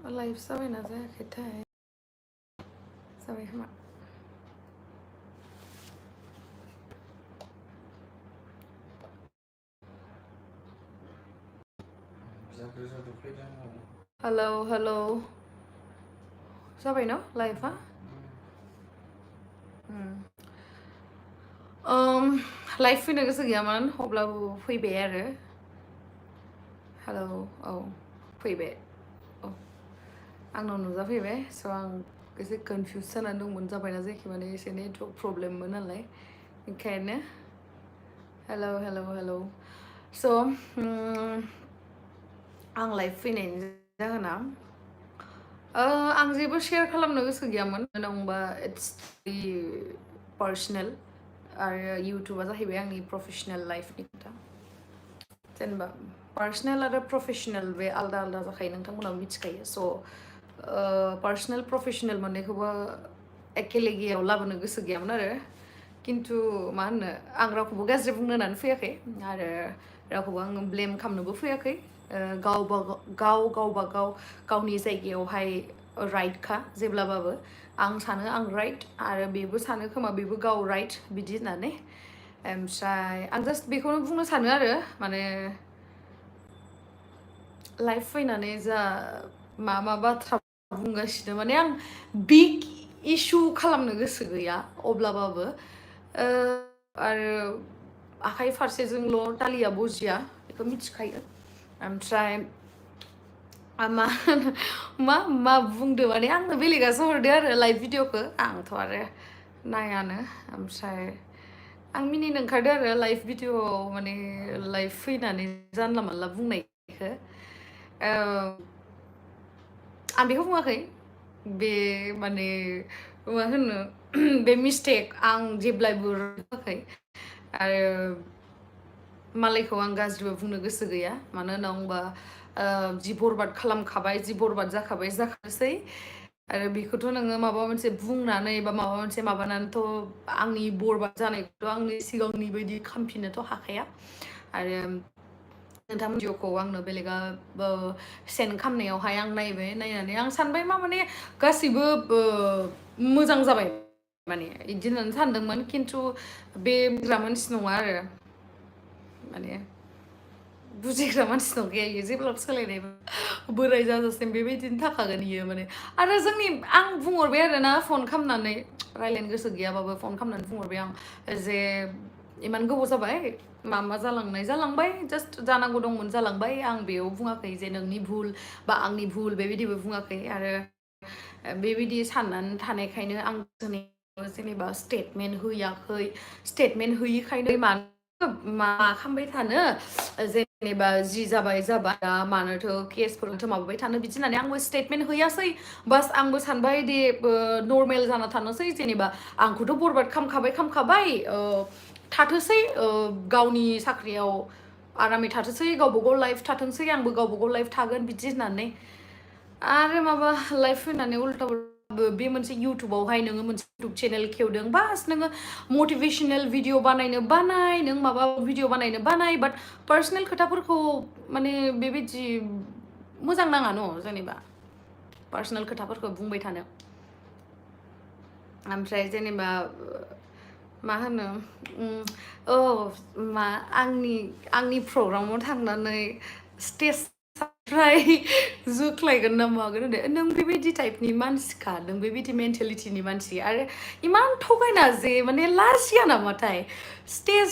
life जाबायना जायाखैथाय जाबाय खोमा हेलौ हेलौ जाबाय न लाइफआ लाइफ फैनो गोसो गैयामोन अब्लाबो फैबाय आरो हेलौ औ फैबाय औ आंनाव नुजाफैबाय स' आं एसे कनफिउस जानानै दंमोन जाबायना जायाखै माने एसे नेटवर्क प्रब्लेममोन नालाय ओंखायनो हेलौ हेलौ हेलौ स' आं लाइफ फैनायनि जाहोना आं जेबो शेयार खालामनो गोसो गैयामोन मानो होनबा इट्स पार्सनेल आरो इउटुबा जाहैबाय आंनि प्रफेसनेल लाइफनि खोथा जेनेबा पार्सनेल आरो प्रफेसनेल बे आलदा आलदा जाखायो नोंथांमोनाबो मिथिखायो स' पार्सनेल प्रफेसनेल मोननैखौबो एखे लेगेयाव लाबोनो गोसो गैयामोन आरो खिन्थु मा होनो आं रावखौबो गाज्रि बुंनो होननानै फैयाखै आरो रावखौबो आङो ब्लेम खालामनोबो फैयाखै गावबा गाव गावनि जायगायावहाय राइटखा जेब्लाबाबो आं सानो आं राइट आरो बेबो सानो खोमा बेबो गाव राइट बिदि होननानै ओमफ्राय आं जास्ट बेखौनो बुंनो सानो आरो माने लाइफ फैनानै जा मा बाथ्रा बुंगासिनो माने आं बिग इस्यु खालामनो गोसो गैया अब्लाबाबो आरो आखाइ फारसेजोंल' दालिया बजिया बेखौ मिथिखायो ओमफ्राय मा बुंदो माने आंनो बेलेगासो हरदो आरो लाइभ भिडिअखौ आंथ' आरो नायानो ओमफ्राय आं मिनिनो ओंखारदो आरो लाइभ भिडिअआव माने लाइभ फैनानै जानला मानला बुंनायखौ आं बेखौ बुङाखै बे माने मा होनो बे मिस्टेक आं जेब्लायबो रोङाखै आरो मालायखौ आं गाज्रिबो बुंनो गोसो गैया मानो होनना बुंबा जि बरबाद खालामखाबाय जि बरबाद जाखाबाय जाखासै आरो बेखौथ' नोङो माबा मोनसे बुंनानै बा माबा मोनसे माबानानैथ' आंनि बरबाद जानायखौथ' आंनि सिगांनि बायदि खामफिननोथ' हाखाया आरो नोंथांमोन भिडिअखौ आंनो बेलेगा सेन्ड खालामनायावहाय आं नायबाय नायनानै आं सानबाय मा माने गासैबो मोजां जाबाय माने बिदि होननानै सानदोंमोन खिन्थु बे बुजिग्रा मानसि नङा आरो माने बुजिग्रा मानसि नंखाया इयो जेब्लाबो सोलायनाय बोराय जाजासिम बेबायदिनो थाखागोन इयो माने आरो आं बुंहरबाय आरोना फन खालामनानै रायलायनो गोसो गैयाबाबो फन खालामनानै बुंहरबाय आं जे इमान गोबाव जाबाय मा जालांनाय जालांबाय जास्ट जानांगौ दंमोन जालांबाय आं बेयाव बुङाखै जे नोंनि भुल बा आंनि भुल बेबायदिबो बुङाखै आरो बेबायदि साननानै थानायखायनो आं जेनेबा स्टेटमेन्ट होयाखै स्टेटमेन्ट होयिखायनो मा खालामबाय थानो जेनेबा जि जाबाय जाबाय दा मानोथो केसफोरथ' माबाबाय थानो बिदि होननानै आंबो स्टेटमेन्ट होयासै बास आंबो सानबाय दे नर्मेल जाना थानोसै जेनेबा आंखौथ' बरबाद खामखाबाय थाथोसै गावनि साख्रियाव आरामै थाथोंसै गावबागाव लाइफ थाथोंसै आंबो गावबागाव लाइफ थागोन बिदि होननानै आरो माबा लाइफ फैनानै उल्था बे मोनसे इउटुबावहाय नोङो मोनसे इउटुब चेनेल खेवदों बास नोङो मटिभेसनेल भिडिअ बानायनो बानाय नों माबा भिडिअ बानायनो बानाय बाट पार्सनेल खोथाफोरखौ माने बेबायदि मोजां नाङा न' जेनेबा पार्सनेल खोथाफोरखौ बुंबाय थानो ओमफ्राय जेनेबा मा होनो आंनि प्रग्रामाव थांनानै स्टेज फ्राय जुख्लायगोन ना मागोन होनदो नों बेबायदि टाइपनि मानसिखा नों बेबायदि मेन्टेलिटिनि मानसि आरो इमान थगायना जे माने लाजिया नामाथाय स्टेज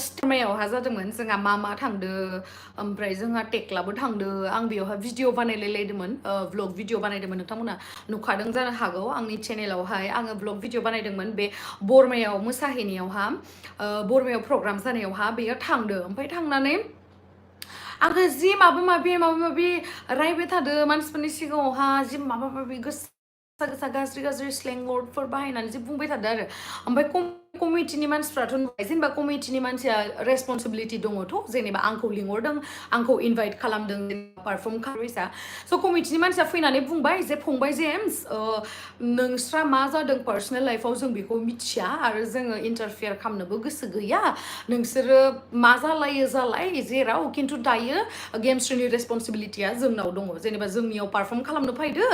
सिनेमायावहा जादोंमोन जोंहा मा थांदो ओमफ्राय जोंहा टेक्लाबो थांदो आं बेयावहाय भिडिअ बानायलायलायदोंमोन भ्लग भिडिअ बानायदोंमोन नोंथांमोना नुखादों जानो हागौ आंनि चेनेलावहाय आङो भ्लग भिडिअ बानायदोंमोन बे बरमायाव मोसाहैनायावहा बरमायाव प्रग्राम जानायावहा बेयो थांदो ओमफ्राय थांनानै आंखौ जि माबा माबि रायबाय थादो मानसिफोरनि सिगाङावहा जि माबा माबि गोसा गाज्रि स्लें वर्डफोर बाहायनानै जि बुंबाय थादो आरो ओमफ्राय कमिटिनि मानसिफ्राथ' नुबाय जेनेबा कमिटिनि मानसिया रेसपन्सिबिलिटि दङथ' जेनेबा आंखौ लिंहरदों आंखौ इनभाइट खालामदों पारफर्म खालामैसा स' कमिटिनि मानसिया फैनानै बुंबाय जे फंबाय जेम्स नोंस्रा मा जादों पार्सनेल लाइफआव जों बेखौ मिथिया आरो जोङो इन्टारफेयार खालामनोबो गोसो गैया नोंसोरो मा जालायो जालाय जेराव खिन्थु दायो गेमस्ट्रिनि रेसपन्सिबिलिटिया जोंनाव दङ जेनेबा जोंनियाव पारफर्म खालामनो फैदो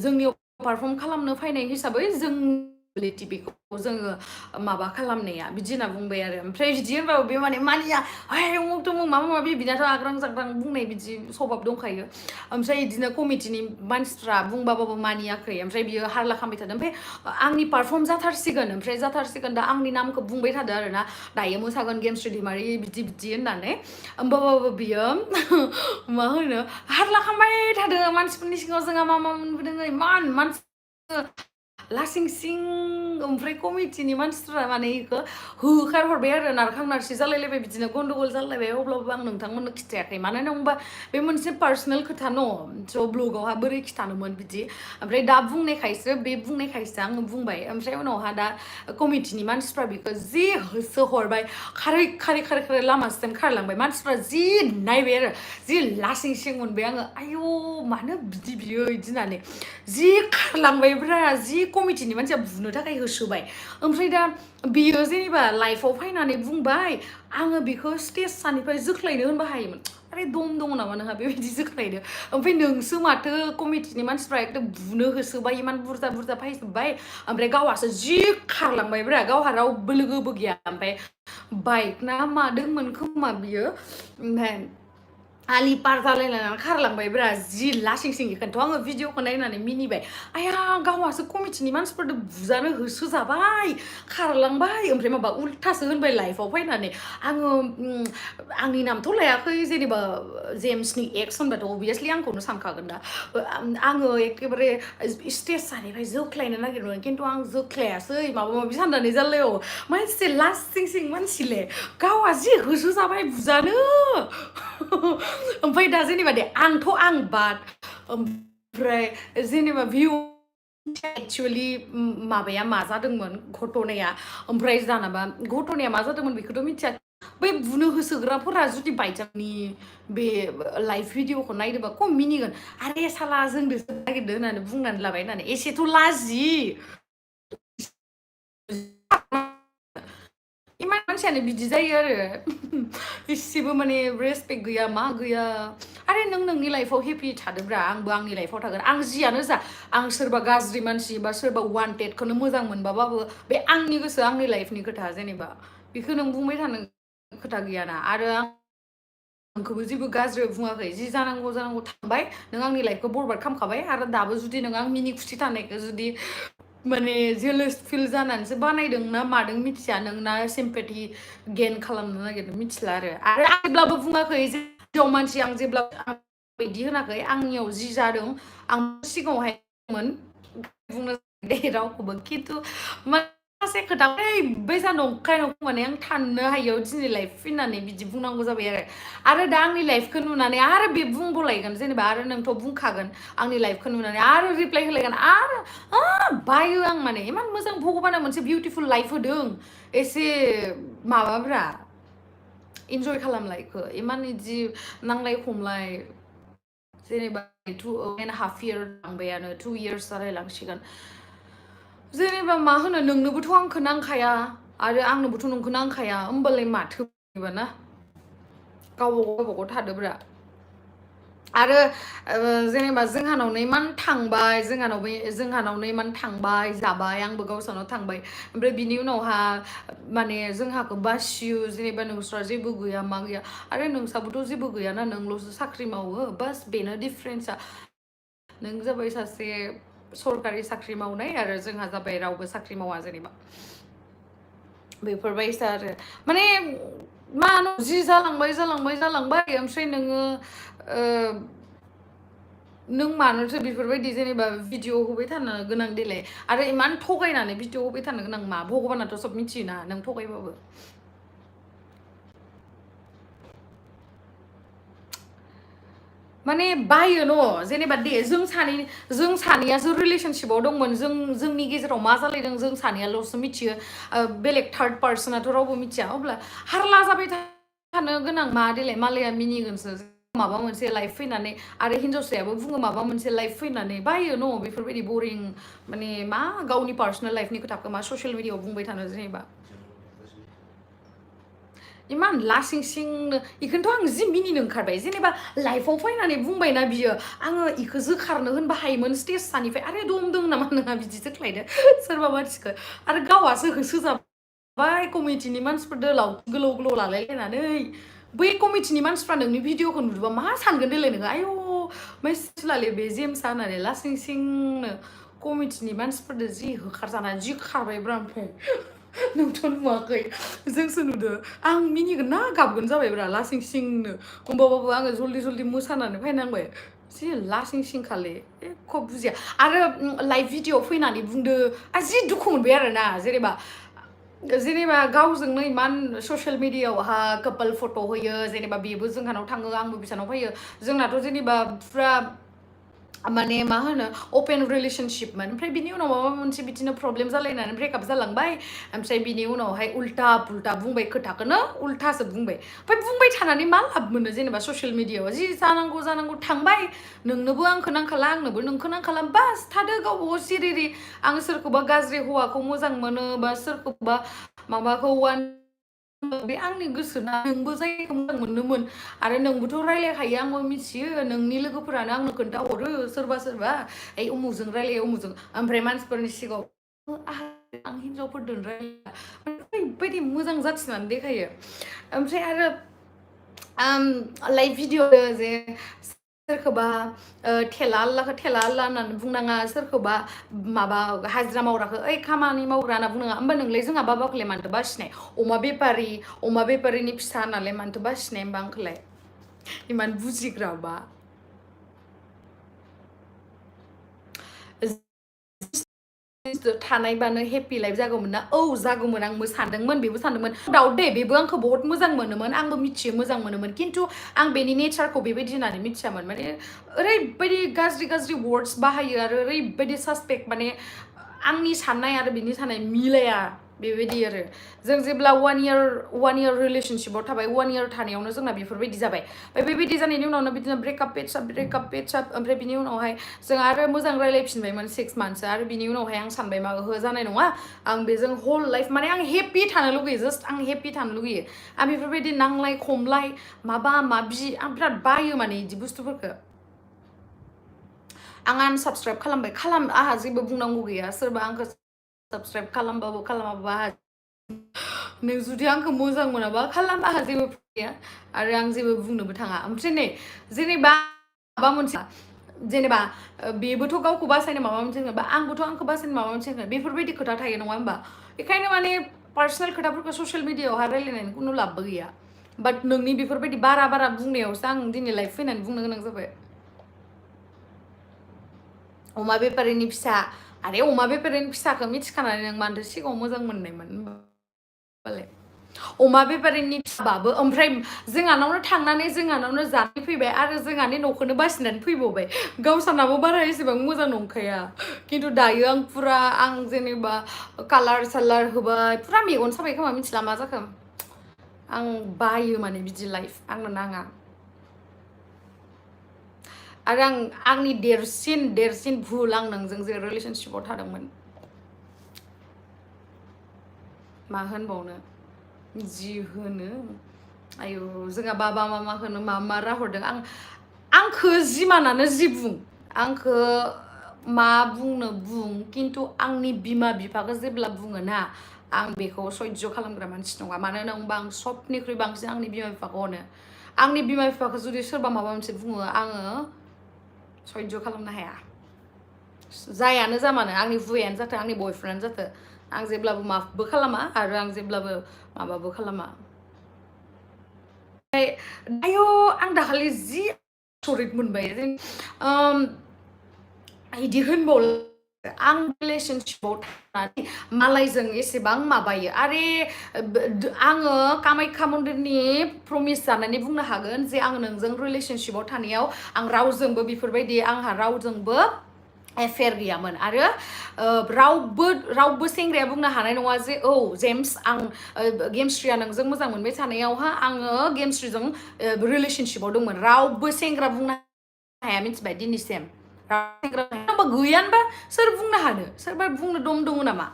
जोंनियाव पारफर्म खालामनो फैनाय हिसाबै जों बेखौ जोङो माबा खालामनाया बिदि होनना बुंबाय आरो ओमफ्राय बिदि होनबाबो बे माने मानिया हाय उमुक तुमुक माबा माबि बिनाथ' आग्रां जाग्रां बुंनाय बिदि सभाब दंखायो ओमफ्राय बिदिनो कमिटिनि मानसिफ्रा बुंबाबाबो मानियाखै ओमफ्राय बियो हारला खालामबाय थादों ओमफ्राय आंनि पारफर्म जाथारसिगोन ओमफ्राय जाथारसिगोन दा आंनि नामखौ बुंबाय थादो आरोना दायो मोसागोन गेमस्रि दैमारि बिदि बिदि होननानै होमबाबाबो बियो मा होनो हारला खालामबाय थादों मानसिफोरनि सिगाङाव जोंहा मा मा मोनबोदों इमान मानसि लासिं सिं ओमफ्राय कमिटिनि मानसिफ्रा माने इखौ होखारहरबाय आरो नारखां नारसि जालायलायबाय बिदिनो गन्डगल जालायबाय अब्लाबो आं नोंथांमोननो खिथायाखै मानो होनबा बे मोनसे पार्सनेल खोथा न' स' ब्लगावहा बोरै खिथानोमोन बिदि ओमफ्राय दा बुंनायखायसो आङो बुंबाय ओमफ्राय उनावहा दा कमिटिनि मानसिफ्रा बेखौ जि होसोहरबाय खारै खारै खारै खारै लामासिम खारलांबाय मानसिफ्रा जि नायबाय आरो जि लासिं सिं मोनबाय आङो आयौ मानो बिदि बियो बिदि होननानै जि खारलांबायब्रा जि कमिटिनि मानसिया बुनो थाखाय होसोबाय ओमफ्राय दा बियो जेनेबा लाइफआव फैनानै बुंबाय आङो बेखौ स्टेज सानिफ्राय जोख्लायनो होनबा हायोमोन आरे दम दङ नामा नोंहा बेबायदि जोख्लायनो ओमफ्राय नोंसो माथो कमिटिनि मानसिफ्रा एकदम बुनो होसोबाय इमान बुरजा बुरजा फैजोब्बाय ओमफ्राय गावहासो जि खारलांबायब्रा गावहा रावबो लोगोबो गैया ओमफ्राय बाइक ना मादोंमोन खोमा बियो ओमफ्राय आलि पार जालायलायनानै खारलांबायब्रा जि लासिं सिं इखौनोथ' आङो भिडिअखौ नायनानै मिनिबाय आया गावहासो कमिटिनि मानसिफोरजों बुजानो होसोजाबाय खारलांबाय ओमफ्राय माबा उल्थासो होनबाय लाइफआव फैनानै आङो आंनि नामथ' लायाखै जेनेबा जेम्सनि एक्स होनबाथ' अभियासलि आंखौनो सानखागोन दा आङो एखेबारे स्टेज सानिफ्राय जोख्लायनो नागिरदोंमोन खिन्थु आं जोख्लायासै माबा माबि साननानै जालायाव मानसि लासिं सिं मानसिले गावहा जि होसोजाबाय बुजानो ओमफ्राय दा जेनेबा दे आंथ' आं बाद ओमफ्राय जेनेबा भिउ एक्चुअलि माबाया मा जादोंमोन घटनाया ओमफ्राय जानोबा घटनाया मा जादोंमोन बेखौथ' मिथिया बै बुनो होसोग्राफोरा जुदि बायचान्सनि बे लाइभ भिडिअखौ नायदोंबा खम मिनिगोन आरे साला जोंदोसो नागिरदों होननानै बुंनानै लाबाय होननानै एसेथ' लाजि इमान मानसियानो बिदि जायो आरो इसेबो माने रेसपेक्ट गैया मा गैया आरे नों नोंनि लाइफआव हेपि थादोब्रा आंबो आंनि लाइफआव थागोन आं जियानो जा आं सोरबा गाज्रि मानसि बा सोरबा वान्टेडखौनो मोजां मोनबाबाबो बे आंनि गोसो आंनि लाइफनि खोथा जेनेबा बेखौ नों बुंबाय थानो खोथा गैयाना आरो आंखौबो जेबो गाज्रि बुङाखै जि जानांगौ जानांगौ थांबाय नों आंनि लाइफखौ बरबाद खालामखाबाय आरो दाबो जुदि नों आं मिनि खुसि थानायखौ जुदि माने जेलास फिल जानानैसो बानायदों ना मादों मिथिया नोंना सिम्पेथि गेन खालामनो नागिरदों मिथिला आरो आं जेब्लाबो बुङाखै जे मानसि आं जेब्ला बिदि होनाखै आंनियाव जि जादों आं सिगाङावहाय बुंनो दे रावखौबो खिन्थु माखासे खोथा ओरैबायसा नंखाय माने आं थाननो हायियाव दिनै लाइफ फैनानै बिदि बुंनांगौ जाबाय आरो दा आंनि लाइफखौ नुनानै आरो बे बुंबोलायगोन जेनेबा आरो नोंथ' बुंखागोन आंनि लाइफखौ नुनानै आरो रिप्लाय होलायगोन आरो बायो आं माने इमान मोजां भगबाना मोनसे बिउटिफुल लाइफ होदों एसे माबाब्रा इन्जय खालामलायखो इमान इदि नांलाय खमलाय जेनेबा 2.5 year थांबायानो 2 years जालायलांसिगोन जेनेबा मा होनो नोंनोबोथ' आंखौ नांखाया आरो आंनोबोथ' नोंखौ नांखाया होमबालाय माथो ना गावबागाव थादोब्रा आरो जेनेबा जोंहानावनो इमान थांबाय जोंहानावनो इमान थांबाय जाबाय आंबो गावसानाव थांबाय ओमफ्राय बिनि उनावहा माने जोंहाखौ बासियो जेनेबा नोंस्रा जेबो गैया मा गैया आरो नोंसाबोथ' जेबो गैयाना नोंल'सो साख्रि मावो बास बेनो डिफारेन्सआ नों जाबाय सासे सरकारि साख्रि मावनाय आरो जोंहा जाबाय रावबो साख्रि मावा जेनेबा बेफोरबायसा आरो माने मा जि जालांबाय ओमफ्राय नों मानोथो बेफोरबायदि जेनेबा भिडिअ होबाय थानो गोनां देलाय आरो इमान थगायनानै भिडिअ होबाय थानो गोनां मा भगबानाथ' सब मिथियोना नों थगायबाबो माने बायो न' जेनेबा दे जों सानैयासो रिलेशनशिपआव दंमोन जोंनि गेजेराव मा जालायदों जों सानैयाल'सो मिथियो बेलेग थार्ड पार्सनाथ' रावबो मिथिया अब्ला हारला जाबाय थानो गोनां मा देलाय मालाया मिनिगोनसो माबा मोनसे लाइफ फैनानै आरो हिन्जावसायाबो बुङो माबा मोनसे लाइफ फैनानै बायो न' बेफोरबायदि बरिं माने मा गावनि पार्सनेल लाइफनि खोथाखौ मा ससियेल मिडियाआव बुंबाय थानो जेनेबा इमान लासिं सिंनो इखौनोथ' आं जि मिनिनो ओंखारबाय जेनेबा लाइफआव फैनानै बुंबायना बियो आङो इखौ जोखारनो होनबा हायोमोन स्टेज सानिफ्राय आरे दम दं नामा नोंहा बिदि जोख्लायदो सोरबा मानसिखौ आरो गावहासो होसोजाबाय कमिटिनि मानसिफोरदो लावथि गोलाव गोलाव लालायलायनानै बै कमिटिनि मानसिफ्रा नोंनि भिडिअखौ नुदोंबा मा सानगोन देलाय नोङो आयौ माइसिलाले बे जेम्सआ होननानै लासिं सिंनो कमिटिनि मानसिफोरदो जि होखारजानानै जि खारबायब्रा ओमफ्राय नोंथ' नुवाखै जोंसो नुदो आं मिनिगोन ना गाबगोन जाबायब्रा लासिं सिंनो होमबाबाबो आङो जल्दि जल्दि मोसानानै फैनांबाय जि लासिं सिं खालि एख' बुजिया आरो लाइभ भिडिअ फैनानै बुंदो आं जि दुखु मोनबाय आरोना जेनेबा गावजोंनो इमान ससियेल मिडियाआवहा कापोल फट' होयो जेनेबा बेबो जोंहानाव थाङो आंबो बिसानाव फैयो जोंनाथ' जेनेबा फुरा माने मा होनो अपेन रिलेशनशिपमोन ओमफ्राय बिनि उनाव माबा मोनसे बिदिनो प्रब्लेम जालायनानै ब्रेकआप जालांबाय ओमफ्राय बिनि उनावहाय उल्था पुल्था बुंबाय खोथाखौनो उल्थासो बुंबाय ओमफ्राय बुंबाय थानानै मा लाब मोनो जेनेबा ससियेल मिडियाआव जि जानांगौ थांबाय नोंनोबो आंखौ नांखाला आंनोबो नोंखौ नांखाला बास थादो गावबागाव सिरि आं सोरखौबा गाज्रि हौवाखौ मोजां मोनो बा सोरखौबा माबाखौ बे आंनि गोसो ना नोंबो जायखौ मोजां मोनोमोन आरो नोंबोथ' रायलायखायो आंबो मिथियो नोंनि लोगोफोरानो आंनो खोन्थाहरो सोरबा ओइ उमुजों रायलायो उमुजों ओमफ्राय मानसिफोरनि सिगाङाव आं हिन्जावफोरदों रायलाया ओरैबायदि मोजां जाथिनानै देखायो ओमफ्राय आरो लाइभ भिडिअ जे सोरखौबा थेला आल्लाखौ थेला आल्ला होननानै बुंनाङा सोरखौबा माबा हाजिरा मावग्राखौ ओइ खामानि मावग्रा होनना बुंनाङा होमबा नोंलाय जोंहा बाबाखौलाय मानोथो बासिनाय अमा बेपारिनि फिसा होननानै मानोथो बासिनाय होमबा आंखौलाय इमान बुजिग्राबा थानायबानो हेपि लाइफ जागौमोन ना औ जागौमोन आंबो सानदोंमोन बेबो सानदोंमोन दाउट दे बेबो आंखौ बहुत मोजां मोनोमोन आंबो मिथियो मोजां मोनोमोन खिन्थु आं बेनि नेचारखौ बेबायदि होननानै मिथियामोन माने ओरैबायदि गाज्रि वर्ड्स बाहायो आरो ओरैबायदि सासपेक्ट माने आंनि साननाय आरो बिनि साननाय मिलाया बेबायदि आरो जों जेब्ला 1 year रिलेशनशिपआव थाबाय 1 year थानायावनो जोंना बेफोरबायदि जाबाय ओमफ्राय बेबायदि जानायनि उनावनो बिदिनो ब्रेकआप पेटसाप ओमफ्राय बिनि उनावहाय जों आरो मोजां रायलायफिनबायमोन 6 months आरो बिनि उनावहाय आं सानबाय मा जानाय नङा आं बेजों होल लाइफ माने आं हेपि थानो लुगैयो जास्ट आं हेपि थानो लुगैयो आं बेफोरबायदि नांलाय खमलाय माबा माबि आं बिराद बायो माने बिदि बुस्थुफोरखौ आं आनसाबस्क्राइब खालामबाय आंहा जेबो बुंनांगौ गैया सोरबा आंखौ साबस्क्राइब खालामबाबो खालामाबाबो आंहा नों जुदि आंखौ मोजां मोनाबा खालाम आंहा जेबो गैया आरो आं जेबो बुंनोबो थाङा ओमफ्राय नै जेनेबा माबा मोनसे जेनेबा बेबोथ' गावखौ बासायनो माबा मोनसे होनबा आंबोथ' आंखौ बासायनो माबा मोनसे होनगोन बेफोरबायदि खोथा थायो नङा होमबा बेखायनो माने पार्सनेल खोथाफोरखौ ससियेल मिडियाआवहा रायलायनायनि खुनु लाबबो गैया बाट नोंनि बेफोरबायदि बारा बुंनायावसो आं दिनै लाइफ फैनानै बुंनो गोनां जाबाय अमा बेपारिनि फिसा आरे अमा बेपारिनि फिसाखौ मिथिखानानै नों मानोथो सिगाङाव मोजां मोननायमोन होनबालाय अमा बेपारिनि फिसाबाबो ओमफ्राय जोंहानावनो थांनानै जोंहानावनो जानानै फैबाय आरो जोंहानि न'खौनो बासिनानै फैबावबाय गावसानाबो बारा एसेबां मोजां नंखाया खिन्थु दायो आं फुरा आं जेनेबा कालार सालार होबाय फुरा मेगन साबाय खोमा मिथिला मा जाखो आं बायो माने बिदि लाइफ आंनो नाङा आरो आंनि देरसिन भुल आं नोंजों जे रिलेशनशिपआव थादोंमोन मा होनबावनो जि होनो आयु जोंहा बाबा मामा होनो मा राहरदों आंखौ जिमानानो जि बुं आंखौ मा बुंनो बुं खिन्थु आंनि बिमा बिफाखौ जेब्ला बुङो ना आं बेखौ सयज' खालामग्रा मानसि नङा मानो होनोबा आं सबनिख्रुइ बांसिन आंनि बिमा बिफाखौ अनो आंनि बिमा बिफाखौ जुदि सोरबा माबा मोनसे बुङो आङो सयज' खालामनो हाया जायानो जामानो आंनि हुवायानो जाथों आंनि बयफ्रेन्डआनो जाथों आं जेब्लाबो माफबो खालामा आरो आं जेब्लाबो माबाबो खालामा आयौ आं दाखालि जि आसरित मोनबाय बिदि होनबावला आं रिलेशनशिपआव थानानै मालायजों एसेबां माबायो आरे आङो कामाख्या मन्दिरनि प्रमिस जानानै बुंनो हागोन जे आं नोंजों रिलेशनशिपआव थानायाव आं रावजोंबो बेफोरबायदि आंहा रावजोंबो एफेयार गैयामोन आरो रावबो सेंग्राया बुंनो हानाय नङा जे औ जेम्स आं गेमस्ट्रिया नोंजों मोजां मोनबाय थानायावहा आङो गेमस्ट्रिजों रिलेशनशिपआव दंमोन रावबो सेंग्रा बुंनो हाया मिथिबाय दिनैसिम सेंग्रा गैयानोबा सोर बुंनो हानो सोरबा बुंनो दम दङ नामा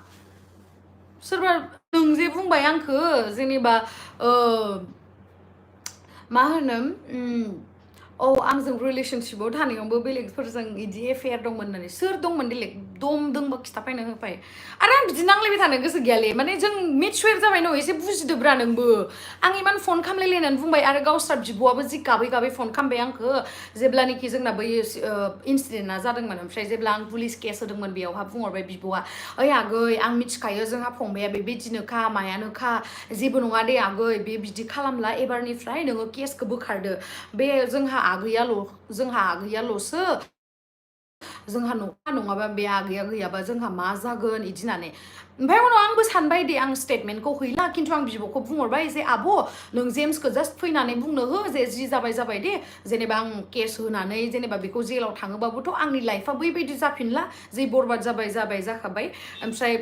सोरबा नों जे बुंबाय आंखो जेनेबा मा होनो आंजों रिलेशनशिपआव थानायावबो बेलेगफोरजों इदि एफेयार दंमोन होननानै सोर दंमोन बेलेग दम दोंबा खिथाफायनो होफाय आरो आं बिदि नांलायबाय थानो गोसो गैयालै माने जों मेचुर जाबाय न एसे बुजिदोब्रा नोंबो आं इमान फन खालामलायलायनानै बुंबाय आरो गावस्रा बिब'आबो जि गाबै गाबै फन खालामबाय आंखो जेब्लानोखि जोंना बै इन्सिडेन्टआ जादोंमोन ओमफ्राय जेब्ला आं पुलिस केस होदोंमोन बेयावहा बुंहरबाय बिब'आ ओइ आगै आं मिथिखायो जोंहा फंबाया बेबायदिनोखा मायानोखा जेबो नङा दे आगै बे बिदि खालामला एबारनिफ्राय नोङो केसखौ बोखारदो बे जोंहा आगैयाल'सो जोंहा नङाबा बे आगैया गैयाबा जोंहा मा जागोन इदि होननानै ओमफ्राय उनाव आंबो सानबाय दे आं स्टेटमेन्टखौ हैला खिन्थु आं बिब'खौ बुंहरबाय जे आब' नों जेम्सखौ जास्ट फैनानै बुंनो हो जे जि जाबाय दे जेनेबा आं केस होनानै जेनेबा बेखौ जेलाव थाङोबाबोथ' आंनि लाइफआ बैबायदि जाफिनला जे बरबाद जाखाबाय ओमफ्राय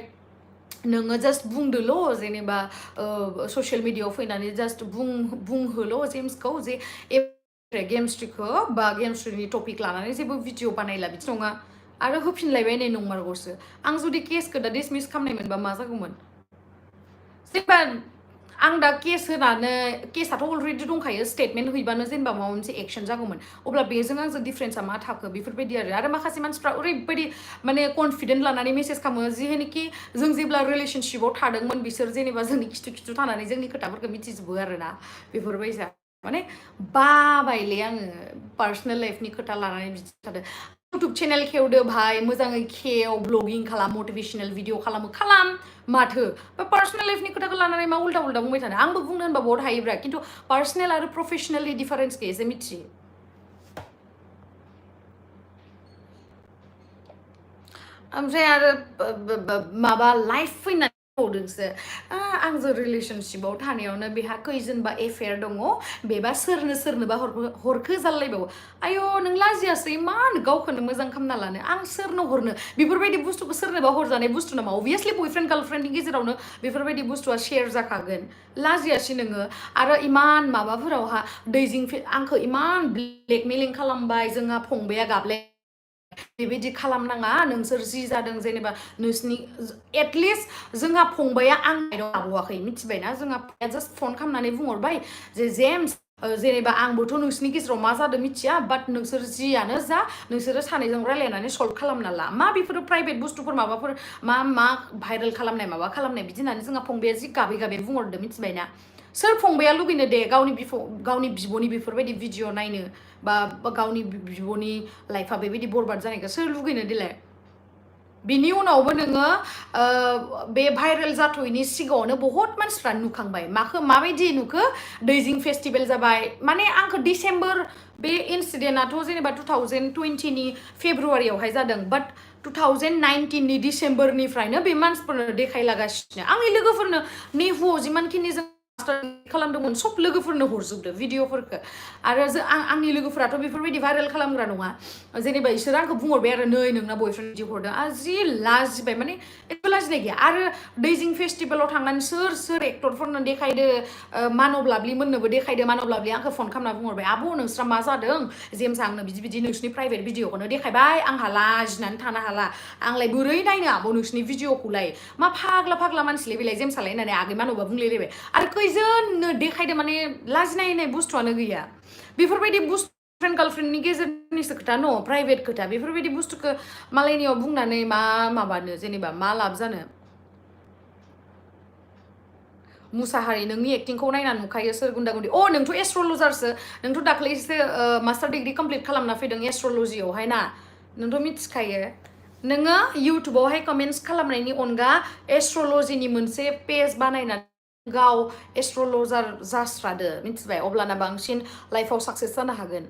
नोङो जास्ट बुंदोल' जेनेबा ससियेल मिडियाआव फैनानै जास्ट बुंहोल' जेम्सखौ जे गेमस्ट्रिखौ बा गेमस्ट्रिनि टपिक लानानै जेबो भिडिअ बानायला बिदि नङा आरो होफिनलायबाय नै नंमारगौसो आं जुदि केसखौ दा डिसमिस खालामनाय मोनबा मा जागौमोन जेनेबा आं दा केस होनानै केसआथ' अलरेडि दंखायो स्टेटमेन्ट हैबानो जेनेबा माबा मोनसे एक्सन जागौमोन अब्ला बेजों आंजों डिफारेन्सआ मा थाखो बेफोरबायदि आरो माखासे मानसिफ्रा ओरैबायदि माने कनफिडेन्ट लानानै मेसेज खालामो जिहेनिखि जों जेब्ला रिलेशनशिपआव थादोंमोन बिसोर जेनेबा जोंनि खिथु थानानै जोंनि खोथाफोरखौ मिथिजोबो आरोना बेफोरबायसा माने बाबायलै आङो पार्सनेल लाइफनि खोथा लानानै बिदि थादों इउटुब चेनेल खेवदो भाई मोजाङै खेव ब्लगिं खालाम मटिभेशनेल भिडिअ खालाम माथो बा पार्सनेल लाइफनि खोथाखौ लानानै मा उल्टा बुंबाय थानो आंबो बुंनो होनबा बहुत हायोब्रा खिन्थु पार्सनेल आरो प्रफेसनेलनि डिफारेन्सखौ एसे मिथियो ओमफ्राय आरो माबा लाइफ फैनानै बावदोंसो आंजों रिलेशनशिपआव थानायावनो बेहा खैजोनबा एफेयार दङ बेबा सोरनोबा हरखो जालायबावो आय' नों लाजियासै इमान गावखौनो मोजां खालामना लानो आं सोरनो हरनो बेफोरबायदि बुस्थुखौ सोरनोबा हरजानाय बुस्थु नामा अभियासलि बयफ्रेन्ड गार्लफ्रेन्डनि गेजेरावनो बेफोरबायदि बुस्थुआ शेयार जाखागोन लाजियासै नोङो आरो इमान माबाफोरावहा आंखौ इमान ब्लेकमेलिं खालामबाय जोंहा फंबाया गाबलाय बेबायदि खालामनाङा नोंसोर जि जादों जेनेबा नोंसिनि एटलिस्ट जोंहा फंबाया आं लाबोआखै मिथिबायना जोंहा जास्ट फन खालामनानै बुंहरबाय जे जेम्स जेनेबा आंबोथ' नोंसिनि गेजेराव मा जादों मिथिया बाट नोंसोर जियानो जा नोंसोरो सानैजों रायलायनानै सल्भ खालामना ला मा बेफोरो प्राइभेट बुस्थुफोर माबाफोर मा भाइरेल खालामनाय माबा खालामनाय बिदि होननानै जोंहा फंबाया जि गाबै बुंहरदों मिथिबायना सोर फंबाया लुगैनो दे गावनि बिब'नि बेफोरबायदि भिडिअ नायनो बा गावनि बिब'नि लाइफआ बेबायदि बरबाद जानायखौ सोर लुगैनो देलाय बिनि उनावबो नोङो बे भाइरेल जाथ'यैनि सिगाङावनो बहुत मानसिफ्रा नुखांबाय माबायदि नुखो दैजिं फेस्टिभेल जाबाय माने आंखौ डिसेम्बर बे इन्सिडेन्टआथ' जेनेबा 2020नि फेब्रुवारियावहाय जादों बाट 2019नि डिसेम्बरनिफ्रायनो बे मानसिफोरनो देखायलागासिनो आंनि लोगोफोरनो नेहुआव जिमानखिनि जों खालामदोंमोन सब लोगोफोरनो हरजोबदो भिडिअफोरखौ आरो आंनि लोगोफोराथ' बेफोरबायदि भाइरेल खालामग्रा नङा जेनेबा इसोर आंखौ बुंहरबाय आरो नै नोंना बयफ्रेन्ड बिदि हरदों जि लाजिबाय माने एथ' लाजिनाय गैया आरो दैजिं फेस्टिभेलाव थांनानै सोर एक्टरफोरनो देखायदो मानब लाब्लि मोननोबो देखायदो मानब लाब्लि आंखौ फन खालामना बुंहरबाय आब' नोंस्रा मा जादों जेम्स आंनो बिदि नोंसिनि प्राइभेट भिडिअखौनो देखायबाय आंहा लाजिनानै थानो हाला आंलाय बोरै नायनो आब' नोंसिनि भिडिअखौलाय मा फाग्ला मानसिलै बेलाय जेम्सआलाय होननानै आगै मानबा बुंलायलायबाय आरो खैजोननो देखायदो माने लाजिनाय होननाय बुस्थुआनो गैया बेफोरबायदि बुस्थु फ्रेन्ड गार्लफ्रेन्डनि गेजेरनिसो खोथा न प्राइभेट खोथा बेफोरबायदि बुस्थुखौ मालायनियाव बुंनानै मा माबानो जेनेबा मा लाब जानो मुसाहारि नोंनि एक्टिंखौ नायना नुखायो सोर गुन्दा गुन्दी नोंथ' एस्ट्रलजारसो नोंथ' दाख्लैसो मास्टार डिग्रि कमप्लिट खालामना फैदों एस्ट्रलजियावहाय ना नोंथ' मिथिखायो नोङो इउटुबावहाय कमेन्ट्स खालामनायनि अनगा एस्ट्रलजिनि मोनसे पेज बानायनानै गाव एस्ट्रलजार जास्रादो मिथिबाय अब्लाना बांसिन लाइफआव साक्सेस जानो हागोन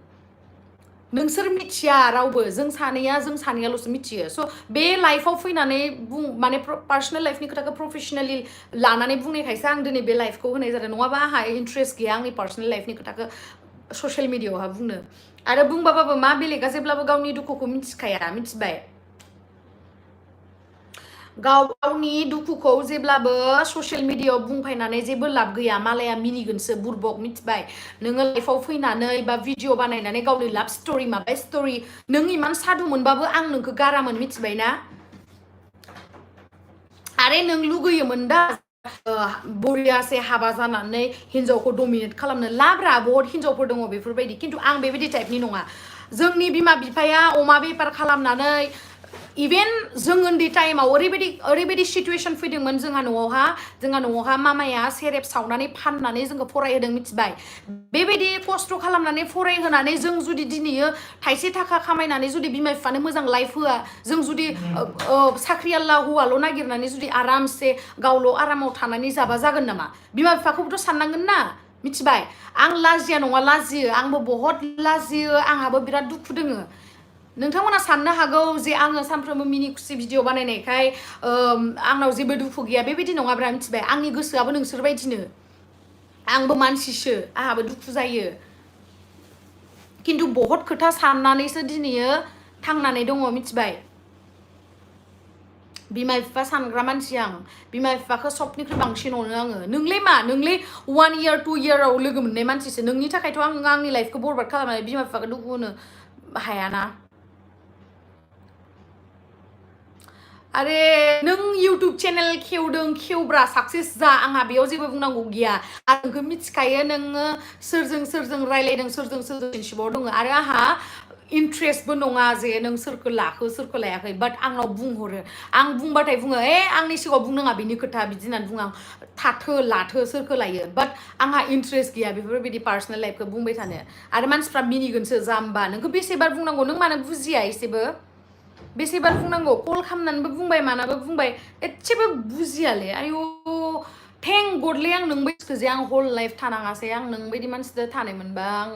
नोंसोर मिथिया रावबो जों सानैयाल'सो मिथियो स' बे लाइफआव फैनानै माने पार्सनेल लाइफनि खोथाखौ प्रफेसनेलि लानानै बुंनायखायसो आं दिनै बे लाइफखौ होनाय जादों नङाबा आंहा इन्ट्रेस्ट गैया आंनि पार्सनेल लाइफनि खोथाखौ ससियेल मिडियाआवहा बुंनो आरो बुंबाबाबो मा बेलेगा जेब्लाबो गावनि दुखुखौ मिथिखाया मिथिबाय गावनि दुखुखौ जेब्लाबो ससियेल मिडियाआव बुंफायनानै जेबो लाब गैया मालाया मिनिगोनसो बुरबक मिथिबाय नोङो लाइफआव फैनानै बा भिडिअ बानायनानै गावनि लाभ स्ट'रि माबा स्ट'रि नों इमान सादु मोनबाबो आं नोंखौ गारामोन मिथिबाय ना आरे नों लुगैयोमोन दा बरियासे हाबा जानानै हिन्जावखौ डमिनेट खालामनो लाब्रा बहुत हिन्जावफोर दङ बेफोरबायदि खिन्थु आं बेबायदि टाइपनि नङा जोंनि बिमा बिफाया अमा बेफार खालामनानै इभेन जों उन्दै टाइमाव ओरैबायदि सिटुएसन फैदोंमोन जोंहा न'आवहा मामाया सेरेब सावनानै फाननानै जोंखौ फरायहोदों मिथिबाय बेबायदि खस्थ' खालामनानै फरायहोनानै जों जुदि दिनैयो थाइसे थाखा खामायनानै जुदि बिमा बिफानो मोजां लाइफ होआ जों जुदि साख्रियाला हौवाल' नागिरनानै जुदि आरामसे गावल' आरामाव थानानै जाबा जागोन नामा बिमा बिफाखौबोथ' साननांगोन ना मिथिबाय आं लाजिया नङा लाजियो आंबो बहुत लाजियो आंहाबो बिराद दुखु दोङो नोंथांमोना साननो हागौ जे आङो सानफ्रोमबो मिनि खुसि भिडिअ बानायनायखाय आंनाव जेबो दुखु गैया बेबायदि नङाब्रा मिथिबाय आंनि गोसोआबो नोंसोर बायदिनो आंबो मानसिसो आंहाबो दुखु जायो खिन्थु बहुत खोथा साननानैसो दिनैयो थांनानै दङ मिथिबाय बिमा बिफा सानग्रा मानसि आं बिमा बिफाखौ सबनिख्रुइ बांसिन अनो आङो नोंलाय 1 year 2 yearआव लोगो मोननाय मानसिसो नोंनि थाखायथ' आं आंनि लाइफखौ बरबाद खालामनानै बिमा बिफाखौ दुखु होनो हायाना आरे नों इउटुब चेनेल खेवब्रा साक्सेस जा आंहा बेयाव जेबो बुंनांगौ गैया आं नोंखौ मिथिखायो नोङो सोरजों रायलायदों सोरजों रिलेशनशिपआव दङ आरो आंहा इन्ट्रेस्टबो नङा जे नों सोरखौ लाखो सोरखौ लायाखै बाट आंनाव बुंहरो आं बुंबाथाय बुङो आंनि सिगाङाव बुंनाङा बिनि खोथा बिदि होननानै बुङो आं थाथो लाथो सोरखौ लायो बाट आंहा इन्ट्रेस्ट गैया बेफोरबायदि पार्सनेल लाइफखौ बुंबाय थानो आरो मानसिफ्रा मिनिगोनसो जाम्बा नोंखौ बेसेबार बुंनांगौ नों मानो बुजिया एसेबो बेसेबार बुंनांगौ कल खालामनानैबो बुंबाय मानाबो बुंबाय एसेबो बुजियालै आयु थेंक गडलै आं नोंबायदिखौ जे आं हल लाइफ थानाङासै आं नोंबायदि मानसिजों थानायमोनबा आं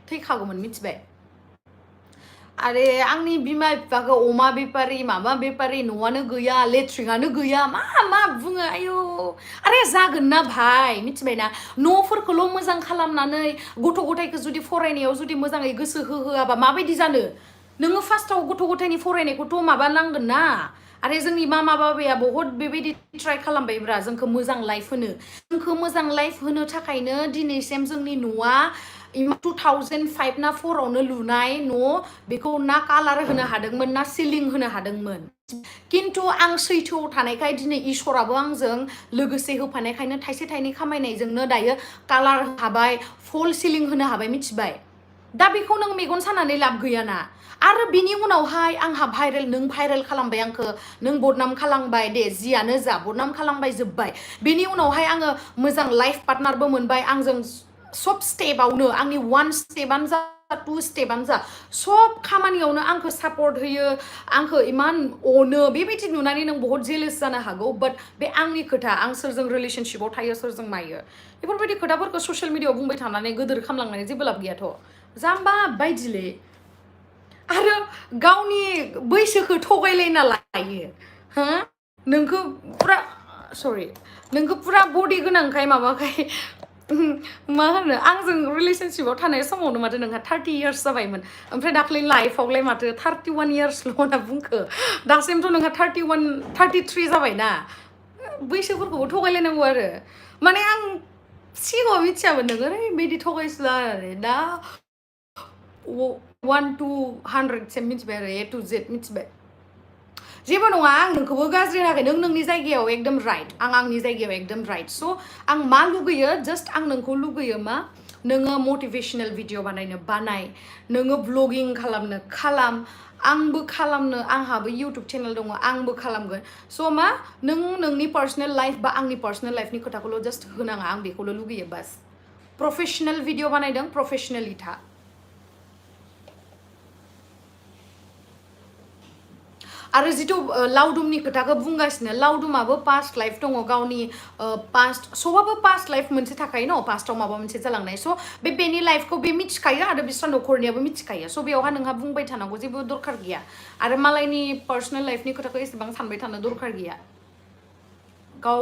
थैखागौमोन मिथिबाय आरे आंनि बिमा बिफाखौ अमा बेपारि माबा बेपारि न'आनो गैया लेट्रिनानो गैया मा बुङो आयु आरे जागोन ना भाइ मिथिबायना न'फोरखौल' मोजां खालामनानै गथ' गथायखौ जुदि फरायनायाव जुदि मोजाङै गोसो होआबा माबायदि जानो नोङो फार्स्टआव गथ' गथायनि फरायनायखौथ' माबा नांगोन ना आरे जोंनि मामा बाबाया बहुत बेबायदि ट्राइ खालामबायब्रा जोंखौ मोजां लाइफ होनो जोंखौ मोजां लाइफ होनो थाखायनो दिनैसिम जोंनि न'आ 2005 ना 4आवनो लुनाय न' बेखौ ना कालार होनो हादोंमोन ना सिलिं होनो हादोंमोन खिन्थु आं सैथोआव थानायखाय दिनै इसोराबो आंजों लोगोसे होफानायखायनो थाइसे थाइनै खामायनायजोंनो दायो कालार हाबाय फल सिलिं होनो हाबाय मिथिबाय दा बेखौ नों मेगन सानानै लाब गैयाना आरो बिनि उनावहाय आंहा नों भाइरेल खालामबाय आंखौ नों बदनाम खालामबाय दे जियानो जा बदनाम खालामबाय जोब्बाय बेनि उनावहाय आङो मोजां लाइफ पार्टनारबो मोनबाय आंजों सब स्टेपआवनो आंनि 1 स्टेपआनो जा 2 स्टेपआनो जा सब खामानियावनो आंखौ सापर्ट होयो आंखौ इमान अनो बेबायदि नुनानै नों बहुत जेलेस जानो हागौ बाट बे आंनि खोथा आं सोरजों रिलेशनशिपआव थायो सोरजों मायो बेफोरबायदि खोथाफोरखौ ससियेल मिडियाआव बुंबाय थानानै गोदोर खालामलांनानै जेबो लाब गैयाथ' जाम्बा बायदिले आरो गावनि बैसोखौ थगायलायना लायो हो नोंखौ पुरा सरि नोंखौ पुरा बडि गोनांखाय माबाखाय मा होनो आंजों रिलेशनशिपआव थानाय समावनो माथो नोंहा 30 years जाबायमोन ओमफ्राय दाख्लै लाइफआवलाय माथो 31 yearsल' होनना बुंखो दासिमथ' नोंहा 33 जाबायना बैसोफोरखौबो थगायलायनांगौ आरो माने आं सिगाङाव मिथियामोन नोङो ओरैबायदि थगायसुला आरो दा 1 to 100 मिथिबाय आरो A to Z मिथिबाय जेबो नङा आं नोंखौबो गाज्रि होनाखै नों नोंनि जायगायाव एकदम राइट आं आंनि जायगायाव एकदम राइट स' आं मा लुगैयो जास्ट आं नोंखौ लुगैयो मा नोङो मटिभेशनेल भिडिअ बानायनो बानाय नोङो ब्लगिं खालामनो खालाम आंबो खालामनो आंहाबो इउटुब चेनेल दङ आंबो खालामगोन स' मा नों नोंनि पार्सनेल लाइफ बा आंनि पार्सनेल लाइफनि खोथाखौल' जास्ट होनाङा आं बेखौल' लुगैयो बास प्रफेशनेल भिडिअ बानायदों प्रफेशनेलि था आरो जिथु लावदुमनि खोथाखौ बुंगासिनो लावदुमाबो पास्ट लाइफ दङ गावनि पास्ट सबाबो पास्ट लाइफ मोनसे थाखायो न पास्टआव माबा मोनसे जालांनाय स' बेनि लाइफखौ बे मिथिखायो आरो बिस्रा न'खरनियाबो मिथिखायो स' बेयावहा नोंहा बुंबाय थानांगौ जेबो दरखार गैया आरो मालायनि पार्सनेल लाइफनि खोथाखौ एसेबां सानबाय थानो दरखार गैया गाव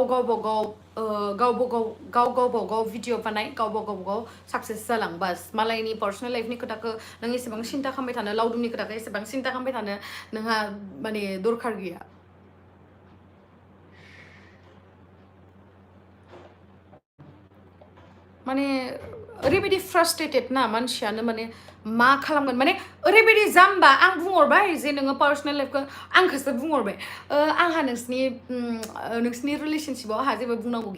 भिडिअ बानाय गाव साक्सेस जालां बास मालायनि पार्सनेल लाइफनि खोथाखौ नों एसेबां सिन्था खालामबाय थानो लावदुमनि खोथाखौ एसेबां सिन्था खालामबाय थानो नोंहा माने दरखार गैया माने ओरैबायदि फ्रास्ट्रेटेड ना मानसियानो माने मा खालामगोन माने ओरैबायदि जाम्बा आं बुंहरबाय जे नोङो पार्सनेल लाइफखौ आंखौसो बुंहरबाय आंहा नोंसिनि रिलेसनशिपआव आंहा जेबो बुंनांगौ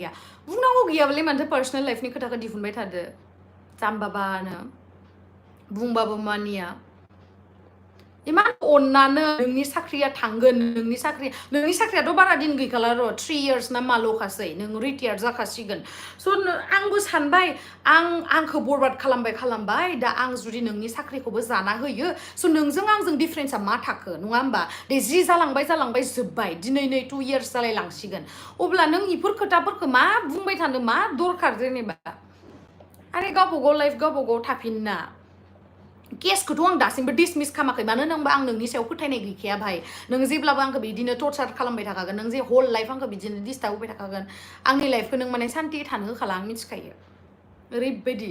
गैयाबालाय मानोथो पार्सनेल लाइफनि खोथाखौ दिहुनबाय थादो जाम्बाबानो बुंबाबो मानिया इमान अननानो नोंनि साख्रिया थांगोन नोंनि साख्रियाथ' बारा दिन गैखाला र' 3 years ना माल'खासै नों रिटायार जाखासिगोन स' आंबो सानबाय आंखौ बरबाद खालामबाय दा आं जुदि नोंनि साख्रिखौबो जाना होयो स' नोंजों आंजों डिफारेन्सआ मा थाखो नङा होमबा दे जि जालांबाय जोब्बाय दिनै नै 2 years जालायलांसिगोन अब्ला नों इफोर खोथाफोरखौ मा बुंबाय थानो मा दरखार जेनेबा आरे गावबागाव लाइफ गावबागाव थाफिनना केसखौथ' आं दासिमबो डिसमिस खालामाखै मानो होनबा आं नोंनि सायाव फोथायनाय गैखाया भाई नों जेब्लाबो आंखौ बिदिनो टर्चार खालामबाय थाखागोन नों जे हल लाइफ आंखौ बिदिनो डिस्टार्ब होबाय थाखागोन आंनि लाइफखौ नों माने सान्ति थानो होखाला आं मिथिखायो ओरैबायदि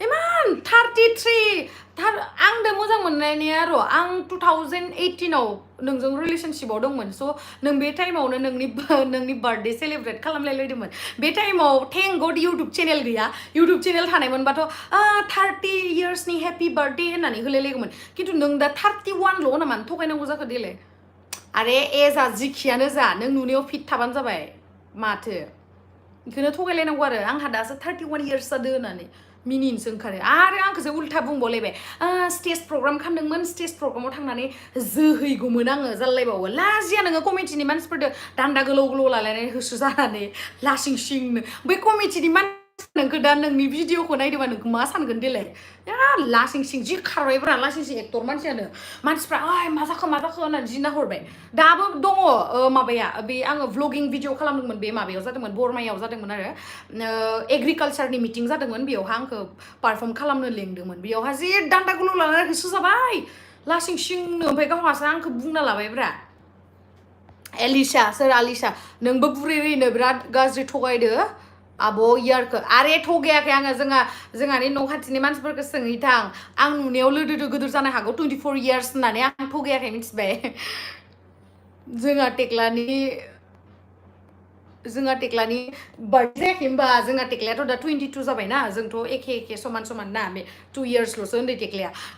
इमान 33 आंदो मोजां मोननाया र' आं 2018 नोंजों रिलेशनशिपआव दंमोन स' नों बे टाइमावनो नोंनि बार्थडे सेलिब्रेट खालामलायलायदोंमोन बे टाइमाव थेंक गड इउटुब चेनेल गैया इउटुब चेनेल थानायमोनबाथ' 30 yearsनि हेपि बार्थडे होननानै होलायलायगौमोन खिन्थु नों दा 31ल' होना मानो थगायनांगौ जाखो देलाय आरे एजआ जिखियानो जा नों नुनायाव फिट थाबानो जाबाय माथो बेखौनो थगायलायनांगौ आरो आंहा दासो 31 years जादों होननानै मिनिनोसो ओंखारो आरो आंखौसो उल्था बुंबावलायबाय स्टेज प्रग्राम खालामदोंमोन स्टेज प्रग्रामाव थांनानै जोहैगौमोन आङो जालायबावो लाजिया नोङो कमिटिनि मानसिफोरदो दान्दा गोलाव लालायनानै होसो जानानै लासिं सिंनो बै कमिटिनि मानसि नोंखौ दा नोंनि भिडिअखौ नायदोंबा नोंखौ मा सानगोन देलाय लासिं सिं जि खारबायब्रा लासिं सिं एक्टर मानसियानो मानसिफ्रा मा जाखो होननानै जि नाहरबाय दाबो दङ माबाया बे आङो भ्लगिं भिडिअ खालामदोंमोन बे माबायाव जादोंमोन बरमायाव जादोंमोन आरो एग्रिकालचारनि मिटिं जादोंमोन बेयावहा आंखौ पारफर्म खालामनो लेंदोंमोन बेयावहा जि दान्दा गुलु लानानै होसो जाबाय लासिं सिंनो ओमफ्राय गावहासो आंखौ बुंना लाबायब्रा सोर आलिशा नोंबो बुरैनो बिराद गाज्रि थगायदो आब' इयारखौ आरे थगायाखै आङो जोंहानि न' खाथिनि मानसिफोरखौ सोंहैथां आं नुनायाव लोदोदो गोदोर जानो हागौ 24 years होननानै आं थगायाखै मिथिबाय जोंहा टेक्लानि बार्थडे जायाखै होमबा जोंहा टेक्लायाथ' दा 22 जाबायना जोंथ' एखे समान ना बे 2 yearsल'सो उन्दै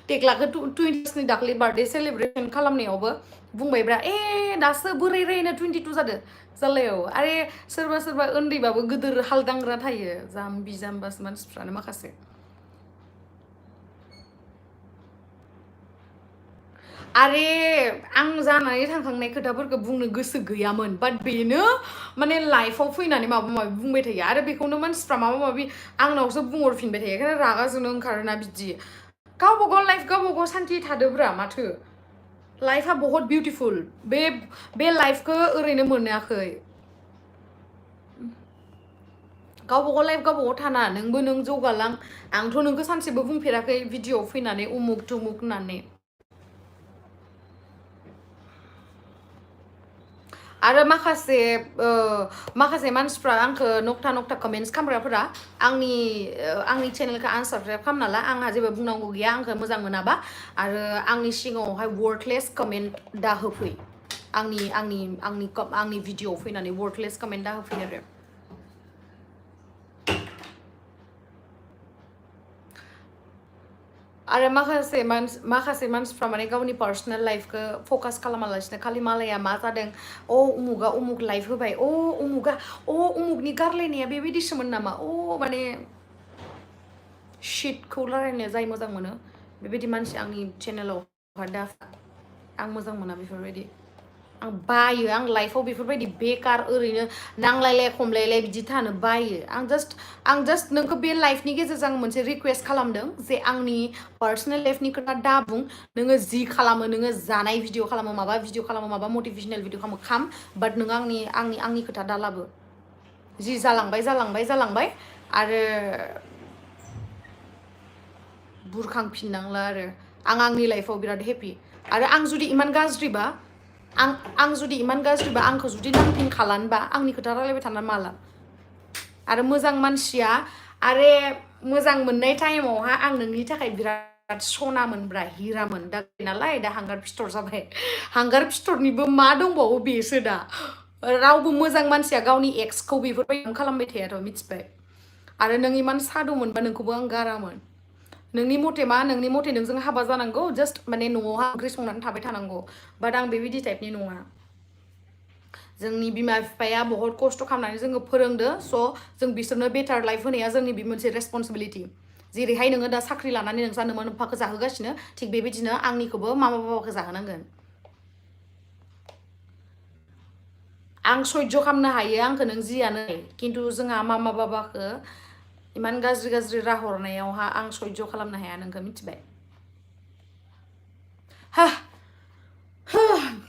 टेक्लाखौ 2 yearsनि दाख्लै बार्थडे सेलिब्रेसन खालामनायावबो बुंबायब्रा दासो बोरायनो 22 जादों जाल्लायाव आरे सोरबा उन्दैबाबो गोदोर हालदांग्रा थायो जाम्बासो मानसिफ्रानो माखासे आरे आं जानानै थांखांनाय खोथाफोरखौ बुंनो गोसो गैयामोन बाट बेनो माने लाइफआव फैनानै माबा माबि बुंबाय थायो आरो बेखौनो मानसिफ्रा माबा माबि आंनावसो बुंहरफिनबाय थायो ओंखायनो रागा जोंनो ओंखारोना बिदि गावबागाव लाइफ गावबागाव सान्थि थादोब्रा माथो लाइफआ बहुत बिउटिफुल बे लाइफखौ ओरैनो मोनाखै गावबागाव लाइफ गावबागाव थाना नोंबो नों जौगालां आंथ' नोंखौ सानसेबो बुंफेराखै भिडिअआव फैनानै उमुक तुमुक होननानै आरो माखासे मानसिफ्रा आंखौ नक्टा कमेन्ट्स खालामग्राफोरा आंनि चेनेलखौ आनसाबस्क्राइब खालामना ला आंहा जेबो बुंनांगौ गैया आंखौ मोजां मोनाबा आरो आंनि सिगाङावहाय वर्डलेस कमेन्ट दा होफै आंनि भिडिअआव फैनानै वर्डलेस कमेन्ट दा होफै आरो माखासे मानसिफ्रा माने गावनि पार्सनेल लाइफखौ फकास खालामालासिनो खालि मालाया मा जादों उमुगा उमुक लाइफ होबाय उमुकनि गारलायनाया बेबायदिसोमोन नामा माने शिटखौ रायलायनो जाय मोजां मोनो बेबायदि मानसि आंनि चेनेलाव दा आं मोजां मोना बेफोरबायदि आं बायो आं लाइफआव बेफोरबायदि बेकार ओरैनो नांलायलाय खमलायलाय बिदि थानो बायो आं जास्ट नोंखौ बे लाइफनि गेजेरजों आं मोनसे रिक्वेस्ट खालामदों जे आंनि पार्सनेल लाइफनि खोथा दा बुं नोङो जि खालामो नोङो जानाय भिडिअ खालामो माबा भिडिअ खालामो माबा मटिभेशनेल भिडिअ खालाम बाट नोङो आंनि खोथा दा लाबो जि जालांबाय आरो बुरखांफिननांला आरो आंनि लाइफआव बिराद हेपि आरो आं जुदि इमान गाज्रिबा आं जुदि इमान गाज्रिबा आंखौ जुदि नांथिं खालामबा आंनि खोथा रायलायबाय थाना माला आरो मोजां मानसिया आरो मोजां मोननाय टाइमावहा आं नोंनि थाखाय बिराद सनामोनब्रा हिरामोन दा नालाय दा हांगार फिथर जाबाय हांगार फिथरनिबो मा दंबावो बेसो दा रावबो मोजां मानसिया गावनि एक्सखौ बेफोरबायदि खालामबाय थायाथ' मिथिबाय आरो नों इमान सादुमोनबा नोंखौबो आं गारामोन नोंनि मथे नोंजों हाबा जानांगौ जास्ट माने न'आवहा ओंख्रि संनानै थाबाय थानांगौ बाट आं बेबायदि टाइपनि नङा जोंनि बिमा बिफाया बहुत खस्थ' खालामनानै जोङो फोरोंदो स' जों बिसोरनो बेटार लाइफ होनाया जोंनि बे मोनसे रेसपन्सिबिलिटि जेरैहाय नोङो दा साख्रि लानानै नोंसा नोमा नोफाखौ जाहोगासिनो थिग बेबायदिनो आंनिखौबो मामा बाबाखौ जाहोनांगोन आं सयज' खालामनो हायो आंखौ नों जियानो खिन्थु जोंहा मामा बाबाखौ इमान गाज्रि राहरनायावहा आं सयज' खालामनो हाया नोंखौ मिथिबाय हा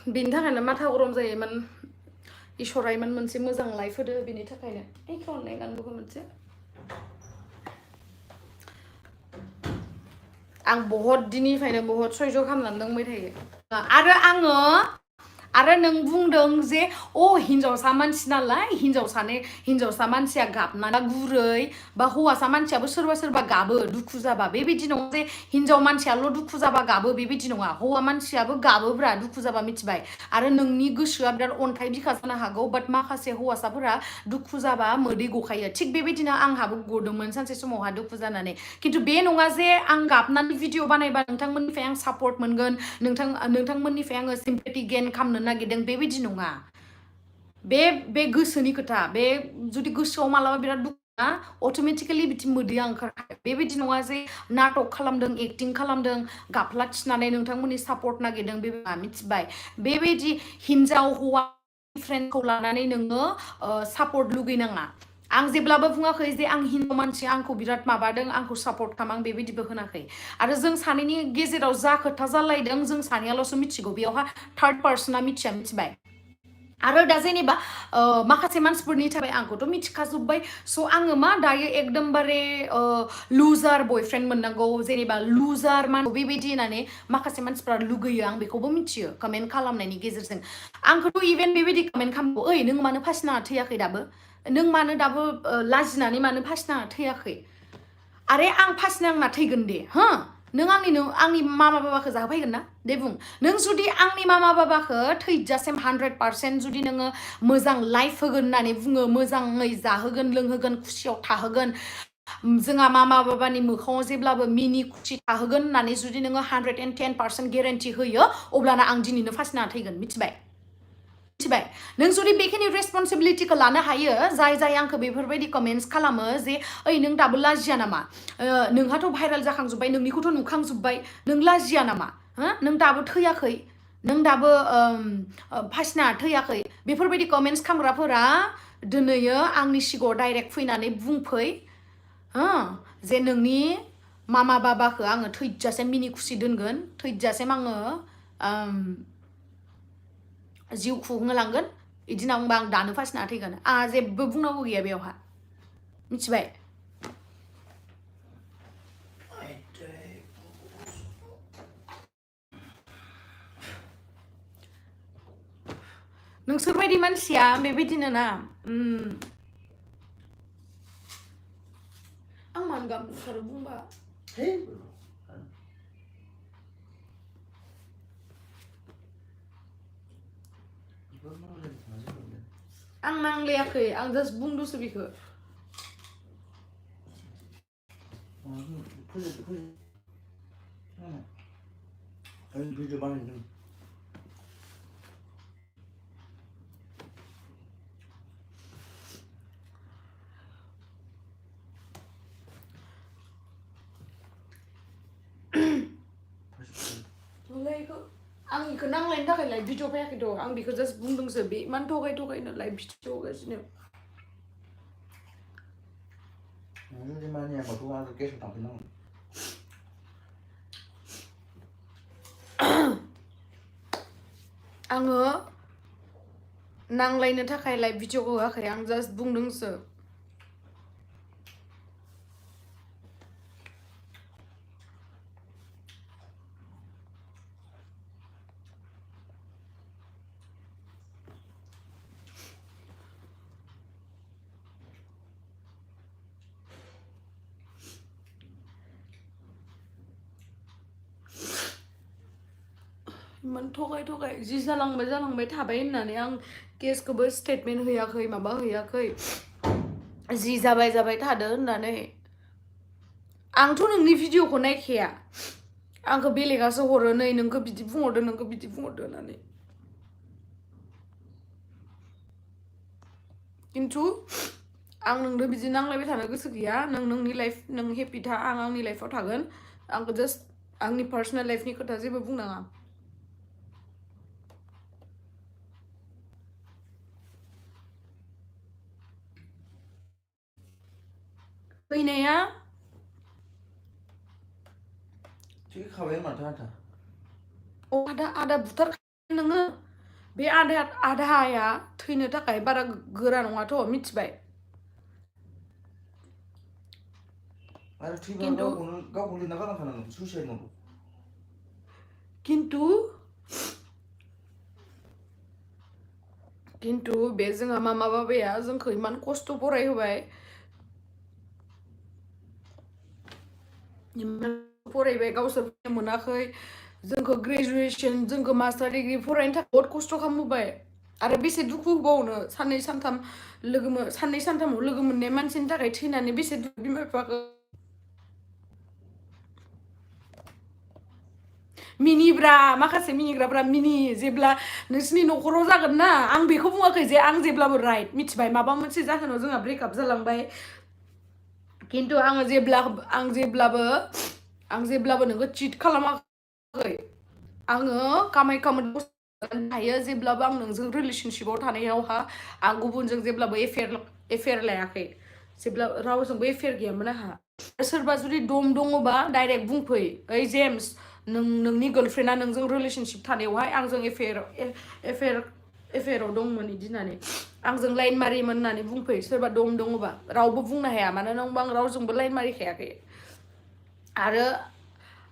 बेनि थाखायनो माथा गरम जायो इमान इसोरा इमान मोनसे मोजां लाइफ होदो बेनि थाखायनो खालामनाय गानबोखौ मोनसे आं बहुत दिननिफ्रायनो बहुत सयज' खालामनानै दंबाय थायो आरो नों बुंदों जे हिन्जावसा मानसि नालाय हिन्जावसा मानसिया गाबना गुरै बा हौवासा मानसियाबो सोरबा गाबो दुखु जाबा बेबायदि नङा जे हिन्जाव मानसियाल' दुखु जाबा गाबो बेबायदि नङा हौवा मानसियाबो गाबोब्रा दुखु जाबा मिथिबाय आरो नोंनि गोसोआ बिराद अन्थाइ बिखा जानो हागौ बाट माखासे हौवासाफोरा दुखु जाबा मोदै गखायो थिग बेबायदिनो आंहाबो गदोंमोन सानसे समावहा दुखु जानानै खिन्थु बे नङा जे आं गाबनानै भिडिअ बानायबा नोंथांमोननिफ्राय आं सापर्ट मोनगोन नोंथांमोननिफ्राय आङो सिम्पेथि गेन खालामनो नागिरदों बेबायदि नङा बे गोसोनि खोथा बे जुदि गोसोआव मालाबा बिराद दुखु अट'मेटिकेलि बिदि मोदैया ओंखारखायो बेबायदि नङा जे नाटक खालामदों एक्टिं खालामदों गाफ्ला थिनानै नोंथांमोननि सापर्ट नागिरदों बे मिथिबाय बेबायदि हिन्जाव हौवा फ्रेन्डखौ लानानै नोङो सापर्ट लुगैनाङा आं जेब्लाबो बुङाखै जे आं हिन्जाव मानसि आंखौ बिराद माबादों आंखौ सापर्ट खालाम आं बेबायदिबो होनाखै आरो जों सानैनि गेजेराव जा खोथा जालायदों जों सानैयाल'सो मिथिगौ बेयावहा थार्ड पार्सना मिथिबाय आरो दा जेनेबा माखासे मानसिफोरनि थाखाय आंखौथ' मिथिखाजोब्बाय स' आङो मा दायो एकदमबारे लुजार बयफ्रेन्ड मोननांगौ जेनेबा लुजार बेबायदि होननानै माखासे मानसिफ्रा लुगैयो आं बेखौबो मिथियो कमेन्ट खालामनायनि गेजेरजों आंखौथ' इभेन बेबायदि कमेन्ट खालामो नों मानो फासिना थैयाखै दाबो नों मानो दाबो लाजिनानै मानो फासिना थैयाखै आरे आं फासिनांना थैगोन दे हो नों आंनि मामा बाबाखौ जाहोफैगोन ना दे बुं नों जुदि आंनि मामा बाबाखौ थैजासिम 100% जुदि नोङो मोजां लाइफ होगोन होननानै बुङो मोजाङै जाहोगोन लोंहोगोन खुसियाव थाहोगोन जोंहा मामा बाबानि मोखाङाव जेब्लाबो मिनि खुसि थाहोगोन होननानै जुदि नोङो 110% गेरेन्टि होयो अब्लाना आं दिनैनो फासिना थैगोन मिथिबाय नों जुदि बेखिनि रेसपन्सिबिलिटिखौ लानो हायो जाय आंखौ बेफोरबायदि कमेन्ट्स खालामो जे नों दाबो लाजिया नामा नोंहाथ' भाइरेल जाखांजोब्बाय नोंनिखौथ' नुखांजोब्बाय नों लाजिया नामा नों दाबो थैयाखै नों दाबो फासिना थैयाखै बेफोरबायदि कमेन्ट्स खालामग्राफोरा दिनैयो आंनि सिगाङाव डाइरेक्ट फैनानै बुंफै जे नोंनि मामा बाबाखौ आङो थैजासिम मिनि खुसि दोनगोन थैजासिम आङो जिउ खुंहोलांगोन बिदि होनना बुंबा आं दानो फासिना थैगोन आंहा जेबो बुंनांगौ गैया बेयावहा मिथिबाय नोंसोरबायदि मानसिया बेबायदिनो ना आं मानो गाबनो बुंबा आं नांलायाखै आं जास्ट बुंदोंसो बेखौ आं बेखौ नांलायनो थाखाय लाइभ भिडिअ फैयाखैथ' आं बेखौ जास्ट बुंदोंसो बे इमान थगायनो लाइभ भिडिअ होगासिनो जुदि मानियाबाथ' आरो केसआव थांफिननांगोन आङो नांलायनो थाखाय लाइभ भिडिअ होआखै आं जास्ट बुंदोंसो इमान थगाय जि जालांबाय थाबाय होननानै आं केसखौबो स्टेटमेन्ट होयाखै माबा होयाखै जि जाबाय थादो होननानै आंथ' नोंनि भिडिअखौ नायखाया आंखौ बेलेगासो हरो नै नोंखौ बिदि बुंहरदो होननानै खिन्थु आं नोंनो बिदि नांलायबाय थानो गोसो गैया नोंनि लाइफ नों हेपि था आं आंनि लाइफआव थागोन आंखौ जास्ट आंनि पार्सनेल लाइफनि खोथा जेबो बुंनाङा फैनाया थैखाबाय माथो आदा बुथारखायो नोङो बे आदाया थैनो थाखाय बारा गोरा नङाथ' मिथिबाय आरो थैबा खिन्थु गावखौ लिरना गालांखानांगोन सुइसाइड नोट खिन्थु बे जोंहा मामा बाबाया जोंखौ इमान खस्थ' फरायहोबाय फरायबाय गावसोर मोनाखै जोंखौ ग्रेजुएसन जोंखौ मास्टार डिग्री फरायनो थाखाय बहुत खस्थ' खालामबोबाय आरो बेसे दुखु होबावनो साननै सानथामाव लोगो मोननाय मानसिनि थाखाय थैनानै बेसे बिमा बिफाखौ मिनिब्रा माखासे मिनिग्राफ्रा मिनि जेब्ला नोंसिनि न'खराव जागोन ना आं बेखौ बुङाखै जे आं जेब्लाबो राइट मिथिबाय माबा मोनसे जाहोनाव जोंहा ब्रेकआप जालांबाय खिन्थु आं जेब्लाबो नोंखौ चिट खालामाखै आङो कामाख्या थायो जेब्लाबो आं नोंजों रिलेसनशिपआव थानायावहा आं गुबुनजों जेब्लाबो एफेयार लायाखै जेब्ला रावजोंबो एफेयार गैयामोन आंहा सोरबा जुदि दङबा डाइरेक्ट बुंफै ओइ जेम्स नोंनि गार्लफ्रेन्डआ नोंजों रिलेसनशिप थानायावहाय आंजों एफेयाराव दंमोन बिदि होननानै आंजों लाइन मारियोमोन होननानै बुंफै सोरबा दङबा रावबो बुंनो हाया मानोना होनबा आं रावजोंबो लाइन मारिखायाखै आरो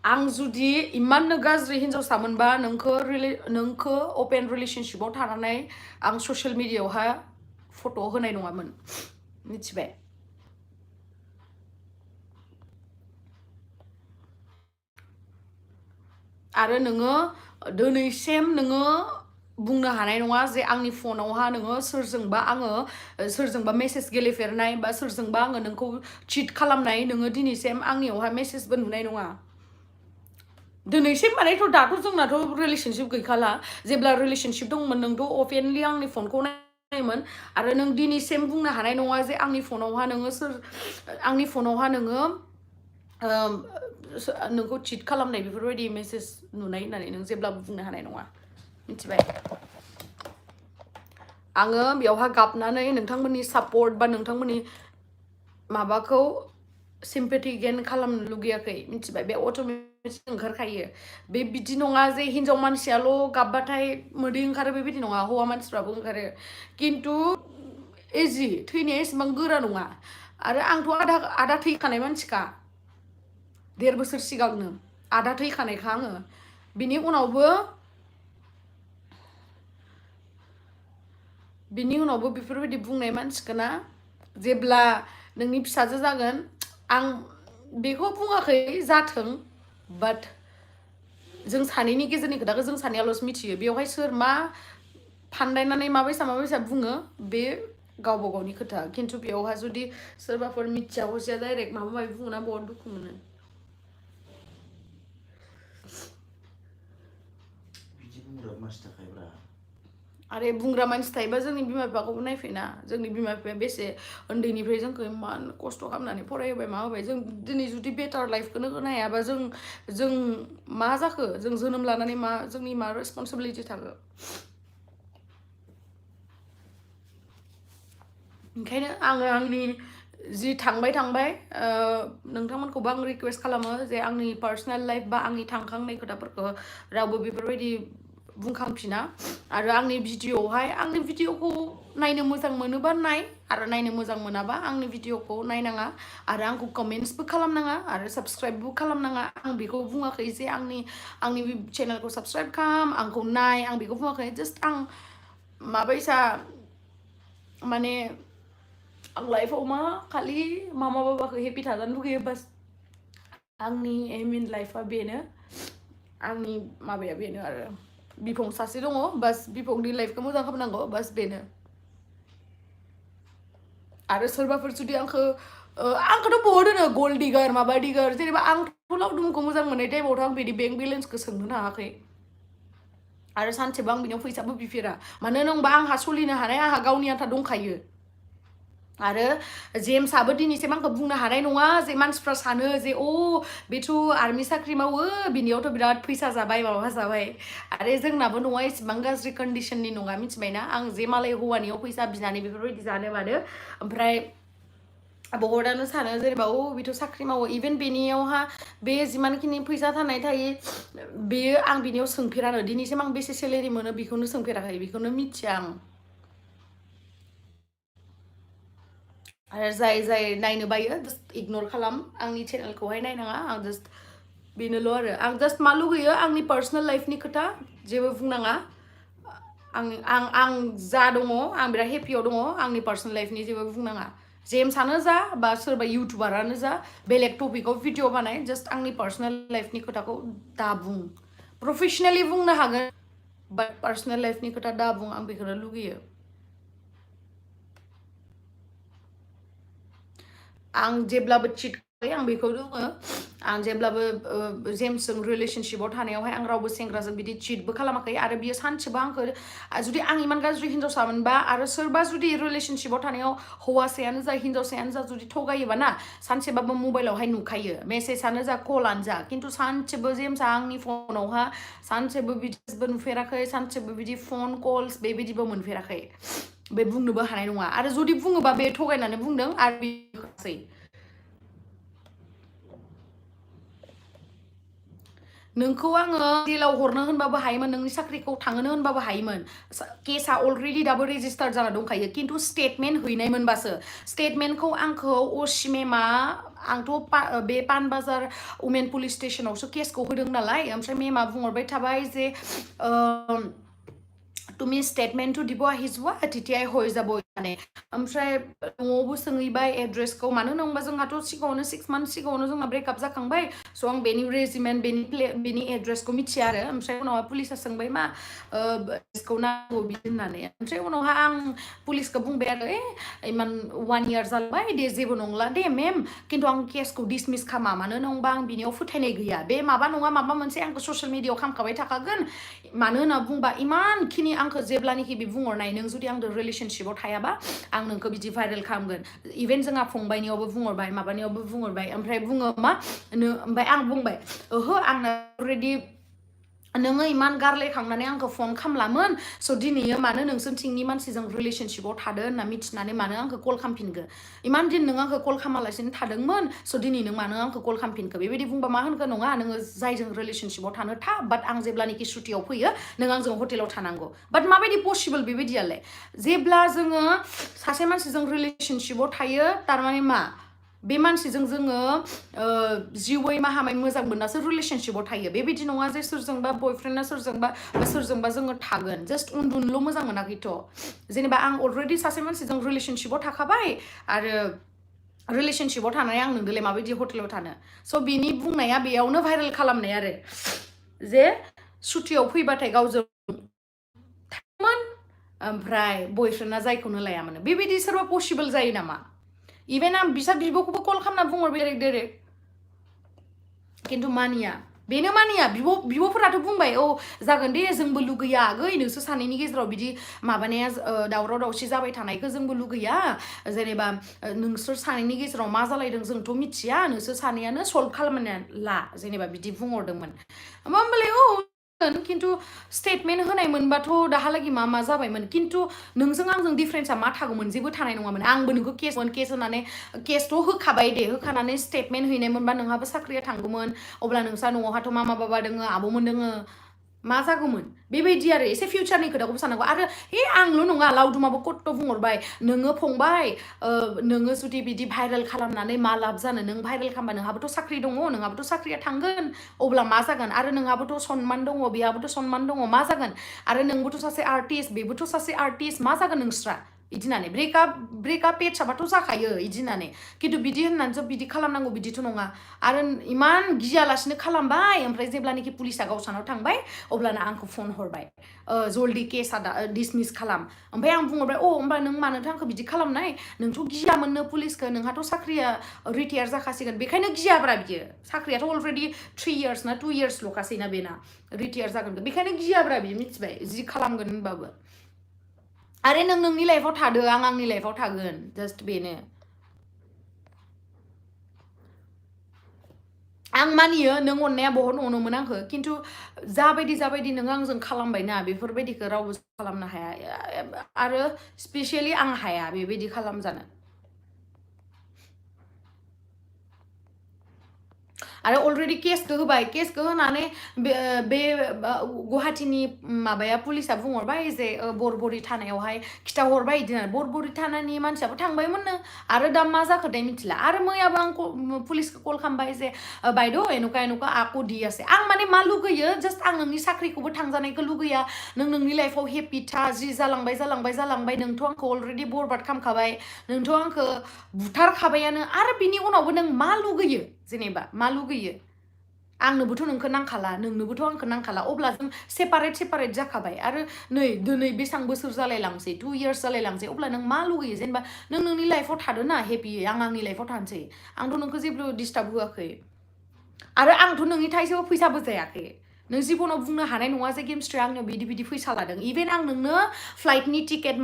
आं जुदि इमाननो गाज्रि हिन्जावसामोनबा नोंखौ अपेन रिलेसनशिपआव थानानै आं ससियेल मिडियायावहा फट' होनाय नङामोन मिथिबाय आरो नोङो दिनैसिम नोङो बुंनो हानाय नङा जे आंनि फनावहा नोङो सोरजोंबा मेसेज गेलेफेरनाय बा सोरजोंबा आङो नोंखौ चिट खालामनाय नोङो दिनैसिम आंनियावहाय मेसेजबो नुनाय नङा दिनैसिम मानेथ' दाथ' जोंनाथ' रिलेसनशिप गैखाला जेब्ला रिलेसनशिप दंमोन नोंथ' अपेनलि आंनि फनखौ नायोमोन आरो नों दिनैसिम बुंनो हानाय नङा जे आंनि फनावहा नोङो नोंखौ चिट खालामनाय बेफोरबायदि मेसेज नुनाय होननानै नों जेब्लाबो बुंनो हानाय नङा मिथिबाय आङो बेयावहा गाबनानै नोंथांमोननि सापर्ट बा नोंथांमोननि माबाखौ सिम्पेथि गेन खालामनो लुगैयाखै मिथिबाय बे अट'मेटिक ओंखारखायो बे बिदि नङा जे हिन्जाव मानसियाल' गाबबाथाय मोदै ओंखारो बेबायदि नङा हौवा मानसिफ्राबो ओंखारो खिन्थु इजि थैनाया एसेबां गोरा नङा आरो आंथ' आदा थैखानाय मानसिखा 1.5 बोसोर सिगांनो आदा थैखानायखा आङो बिनि उनावबो बेफोरबायदि बुंनाय मानसिखौना जेब्ला नोंनि फिसाजो जागोन आं बेखौ बुङाखै जाथों बाट जों सानैनि गेजेरनि खोथाखौ जों सानैयाल'सो मिथियो बेवहाय सोर मा फान्दायनानै माबायसा बुङो बे गावबा गावनि खोथा खिन्थु बेयावहा जुदि सोरबाफोर मिथिया हसिया डाइरेक्ट माबा माबि बुङोना बहुत दुखु मोनो बिदि बुंग्रा मानसि थाखायोब्रा आरो बुंग्रा मानसि थायोबा जोंनि बिमा बिफाखौबो नायफिना जोंनि बिमा बिफाया बेसे उन्दैनिफ्राय जोंखौ इमान खस्थ' खालामनानै फरायहोबाय मा होबाय जों दिनै जुदि बेटार लाइफखौनो होनो हायाबा जों मा जाखो जों जोनोम लानानै मा जोंनि मा रेसपन्सिबिलिटि थाखो ओंखायनो आङो आंनि जि थांबाय नोंथांमोनखौबो आं रिक्वेस्ट खालामो जे आंनि पार्सनेल लाइफ बा आंनि थांखांनाय खोथाफोरखौ रावबो बेफोरबायदि बुंखांफिना आरो आंनि भिडिअखौ नायनो मोजां मोनोबा नाय आरो नायनो मोजां मोनाबा आंनि भिडिअखौ नायनाङा आरो आंखौ कमेन्ट्सबो खालामनाङा आरो साबस्क्राइबबो खालामनाङा आं बेखौ बुङाखै जे आंनि चेनेलखौ साबस्क्राइब खालाम आंखौ नाय आं बेखौ बुङाखै जास्ट आं माबायसा माने आं लाइफआव मा खालि मामा बाबाखौ हेपि थाजानो लुगैयो बास आंनि एम इन लाइफआ बेनो आंनि माबाया बेनो आरो बिफं सासे दङ बास बिफंनि लाइफखौ मोजां खालामनांगौ बास बेनो आरो सोरबाफोर जुदि आंखौथ' बहुद होनो गल्ड डिगार माबा डिगार जेनेबा आंथ' लावदुमखौ मोजां मोननाय टाइमावथ' आं बिदि बेंक बेलेन्सखौ सोंनो थाङाखै आरो सानसेबो आं बिनियाव फैसाबो बिफेरा मानो होनबा आंहा सोलिनो हानाय आंहा गावनि आन्था दंखायो आरो जेम्सआबो दिनैसिम आंखौ बुंनो हानाय नङा जे मानसिफ्रा सानो जे बेथ' आर्मि साख्रि मावो बिनियावथ' बिराद फैसा जाबाय माबा जाबाय आरो जोंनाबो न'आ एसेबां गाज्रि कन्डिसननि नङा मिथिबायना आं जे मालाय हौवानियाव फैसा बिनानै बेफोरबायदि जानो मानो ओमफ्राय बहुतआनो सानो जेनेबा बेथ' साख्रि मावो इभेन बेनियावहा बे जिमानखिनि फैसा थानाय थायो बेयो आं बिनियाव सोंफेरानो दिनैसिम आं बेसे सेलेरि मोनो बेखौनो सोंफेराखै बेखौनो मिथिया आं आरो जाय नायनो बायो जास्ट इगनर खालाम आंनि चेनेलखौहाय नायनाङा आं जास्ट बेनोल' आरो आं जास्ट मा लुगैयो आंनि पार्सनेल लाइफनि खोथा जेबो बुंनाङा आं जा दङ आं बिराद हेपियाव दङ आंनि पार्सनेल लाइफनि जेबो बुंनाङा जेम्सआनो जा बा सोरबा इउटुबारानो जा बेलेग टपिकआव भिडिअ बानाय जास्ट आंनि पार्सनेल लाइफनि खोथाखौ दा बुं प्रफेसनेलि बुंनो हागोन बाट पार्सनेल लाइफनि खोथा दा बुं आं बेखौनो लुगैयो आं जेब्लाबो चिट आं बेखौ बुङो आं जेब्लाबो जेम्सजों रिलेसनशिपआव थानायावहाय आं रावबो सेंग्राजों बिदि चिटबो खालामाखै आरो बियो सानसेबो आंखौ जुदि आं इमान गाज्रि हिन्जावसामोनबा आरो सोरबा जुदि रिलेसनशिपआव थानायाव हौवासायानो जा हिन्जावसायानो जा जुदि थगायोबा ना सानसेबाबो मबाइलावहाय नुखायो मेसेजानो जा कलानो जा खिन्थु सानसेबो जेम्सआ आंनि फनावहा सानसेबो बिदिबो नुफेराखै सानसेबो बिदि फन कल्स बेबायदिबो मोनफेराखै बे बुंनोबो हानाय नङा आरो जुदि बुङोबा बे थगायनानै बुंदों आरो बेसै नोंखौ आङो जेलाव हरनो होनबाबो हायोमोन नोंनि साख्रिखौ थांहोनो होनबाबो हायोमोन केसआ अलरेडि दाबो रेजिस्टार जाना दंखायो खिन्थु स्टेटमेन्ट हैनायमोनबासो स्टेटमेन्टखौ आंखौ मेमा आंथ' बे पानबाजार उमेन पुलिस स्टेसनावसो केसखौ होदों नालाय ओमफ्राय मेमा बुंहरबाय थाबाय जे তুমি স্টেটমেন্টটো দিব আহিছোৱা তেতিয়াই হৈ যাব মানে ओमफ्राय न'आवबो सोंहैबाय एड्रेसखौ मानो होनोबा जोंहाथ' सिगाङावनो 6 मान्थ सिगाङावनो जोंना ब्रेकआप जाखांबाय स' आं बेनि रेजिमेन्ट बेनि एड्रेसखौ मिथिया आरो ओमफ्राय उनावहा पुलिसा सोंबाय मा एड्रेसखौ नांगौ बिदि होननानै ओमफ्राय उनावहा आं पुलिसखौ बुंबाय आरो इमान 1 इयार जालांबाय दे जेबो नंला दे मेम खिन्थु आं केसखौ डिसमिस खामा मानो होनोबा आं बिनियाव फोथायनाय गैया बे माबा नङा माबा मोनसे आंखौ ससियेल मिडियायाव खामखाबाय थाखागोन मानो होनना बुंबा इमानखिनि आंखौ जेब्लानोखि बे बुंहरनाय नों जुदि आंजों रिलेसनशिपआव थायाबा आं नोंखौ बिदि भाइरेल खालामगोन इभेन जोंहा फंबायनियावबो बुंहरबाय माबानियावबो बुंहरबाय ओमफ्राय बुङो मा ओमफ्राय आं बुंबाय ओहो आंना अलरेडि नोङो इमान गारलायखांनानै आंखौ फन खालामलामोन स' दिनैयो मानो नोंसोरथिंनि मानसिजों रिलेसनशिपआव थादो होनना मिथिनानै मानो आंखौ कल खालामफिनगो इमान दिन नों आंखौ कल खालामालासिनो थादोंमोन स' दिनै नों मानो आंखौ कल खालामफिनखो बेबायदि बुंबा मा होनखो नङा नोङो जायजों रिलेसनशिपआव थानो था बाट आं जेब्लानोखि सुटियाव फैयो नों आंजों हटेलाव थानांगौ बाट माबायदि पसिबल बेबायदियालाय जेब्ला जोङो सासे मानसिजों रिलेसनशिपआव थायो थारमाने मा बे मानसिजों जोङो जिउयै माहामै मोजां मोननासो रिलेसनशिपआव थायो बेबायदि नङा जे सोरजोंबा बयफ्रेन्डआ सोरजोंबा जोङो थागोन जास्ट उन्दुनोल' मोजां मोनाखैथ' जेनेबा आं अलरेडि सासे मानसिजों रिलेसनशिपआव थाखाबाय आरो रिलेसनशिपआव थानानै आं नोंदोंलाय माबायदि हटेलाव थानो स' बिनि बुंनाया बेयावनो भाइरेल खालामनाय आरो जे सुटियाव फैबाथाय गावजों थांमोन ओमफ्राय बयफ्रेन्डआ जायखौनो लायामोन बेबायदि सोरबा पसिबल जायो नामा इभेन आं बिसा बिब'खौबो कल खालामना बुंहरबाय डाइरेक्ट खिन्थु मानिया बेनो मानिया बिब'फोराथ' बुंबाय औ जागोन दे जोंबो लुगैया आगै नोंसोर सानैनि गेजेराव बिदि माबानाया दावराव दावसि जाबाय थानायखौ जोंबो लुगैया जेनेबा नोंसोर सानैनि गेजेराव मा जालायदों जोंथ' मिथिया नोंसोर सानैयानो सल्भ खालामना ला जेनेबा बिदि बुंहरदोंमोन होमबालाय औ खिन्थु स्टेटमेन्ट होनाय मोनबाथ' दाहालागि मा जाबायमोन खिन्थु नोंजों आंजों डिफारेन्सआ मा थागौमोन जेबो थानाय नङामोन आंबो नोंखौ केस होनानै केसथ' होखाबाय दे होखानानै स्टेटमेन्ट हैनाय मोनबा नोंहाबो साख्रिया थांगौमोन अब्ला नोंसा न'आवहाथ' मामा बाबा दोङो आब'मोन दोङो मा जागौमोन बेबायदि आरो एसे फिउचारनि खोथाखौबो साननांगौ आरो हे आंल' नङा लावदुमाबो कत्त बुंहरबाय नोङो फंबाय नोङो जुदि बिदि भाइरेल खालामनानै मा लाब जानो नों भाइरेल खालामबा नोंहाबोथ' साख्रि दङ नोंहाबोथ' साख्रिया थांगोन अब्ला मा जागोन आरो नोंहाबोथ' सनमान दङ बेहाबोथ' सनमान दङ मा जागोन आरो नोंबोथ' सासे आर्टिस्ट बेबोथ' सासे आर्टिस्ट मा जागोन नोंस्रा इदि होननानै ब्रेकआप पेटसाबाथ' जाखायो इदि होननानै खिन्थु बिदि होननानैसो बिदि खालामनांगौ बिदिथ' नङा आरो इमान गियालासिनो खालामबाय ओमफ्राय जेब्लानाखि पुलिसा गावसानाव थांबाय अब्लाना आंखौ फन हरबाय जल्दि केसा डिसमिस खालाम ओमफ्राय आं बुंहरबाय होमबा नों मानोथो आंखौ बिदि खालामनाय नोंथ' गियामोननो पुलिसखौ नोंहाथ' साख्रिया रिटायार जाखासिगोन बेखायनो गियाब्रा बियो साख्रियाथ' अलरेडि 3 years ना 2 years ल'खासैना बेना रिटायार जागोन बेखायनो गियाब्रा बियो मिथिबाय जि खालामगोन होनबाबो आरे नों नोंनि लाइफआव थादो आं आंनि लाइफआव थागोन जास्ट बेनो आं मानियो नों अननाया बहुत अनोमोन आंखौ खिन्थु जाबायदि नों आंजों खालामबायना बेफोरबायदिखौ रावबो खालामनो हाया आरो स्पेसियेलि आं हाया बेबायदि खालामजानो आरो अलरेडि केसखौ होबाय केसखौ होनानै बे गुवाहाटीनि माबाया पुलिसा बुंहरबाय जे बरबरि थानायावहाय खिथाहरबाय बिदिनो बरबरि थानानि मानसियाबो थांबायमोननो आरो दा मा जाखोथाय मिथिला आरो मैयाबो आं पुलिसखौ कल खालामबाय जे बायद' एनुका आकु दि আছে आं माने मा लुगैयो जास्ट आं नोंनि साख्रिखौबो थांजानायखौ लुगैया नों नोंनि लाइफआव हेपि था जि जालांबाय नोंथ' आंखौ अलरेडि बरबाद खालामखाबाय नोंथ' आंखौ बुथारखाबायानो आरो बिनि उनावबो नों मा लुगैयो जेनेबा मा लुगैयो आंनोबोथ' नोंखौ नांखाला नोंनोबोथ' आंखौ नांखाला अब्ला जों सेपारेट जाखाबाय आरो नै दिनै बेसेबां बोसोर जालायलांसै 2 years जालायलांसै अब्ला नों मा लुगैयो जेनेबा नों नोंनि लाइफआव थादो ना हेपियै आं आंनि लाइफआव थानोसै आंथ' नोंखौ जेबो डिस्टार्ब होआखै आरो आंथ' नोंनि थाइसेबो फैसाबो जायाखै नों जिबनाव बुंनो हानाय नङा जे गेमस्ट्रिया आंनियाव बिदि फैसा लादों इभेन आं नोंनो फ्लाइटनि टिकेट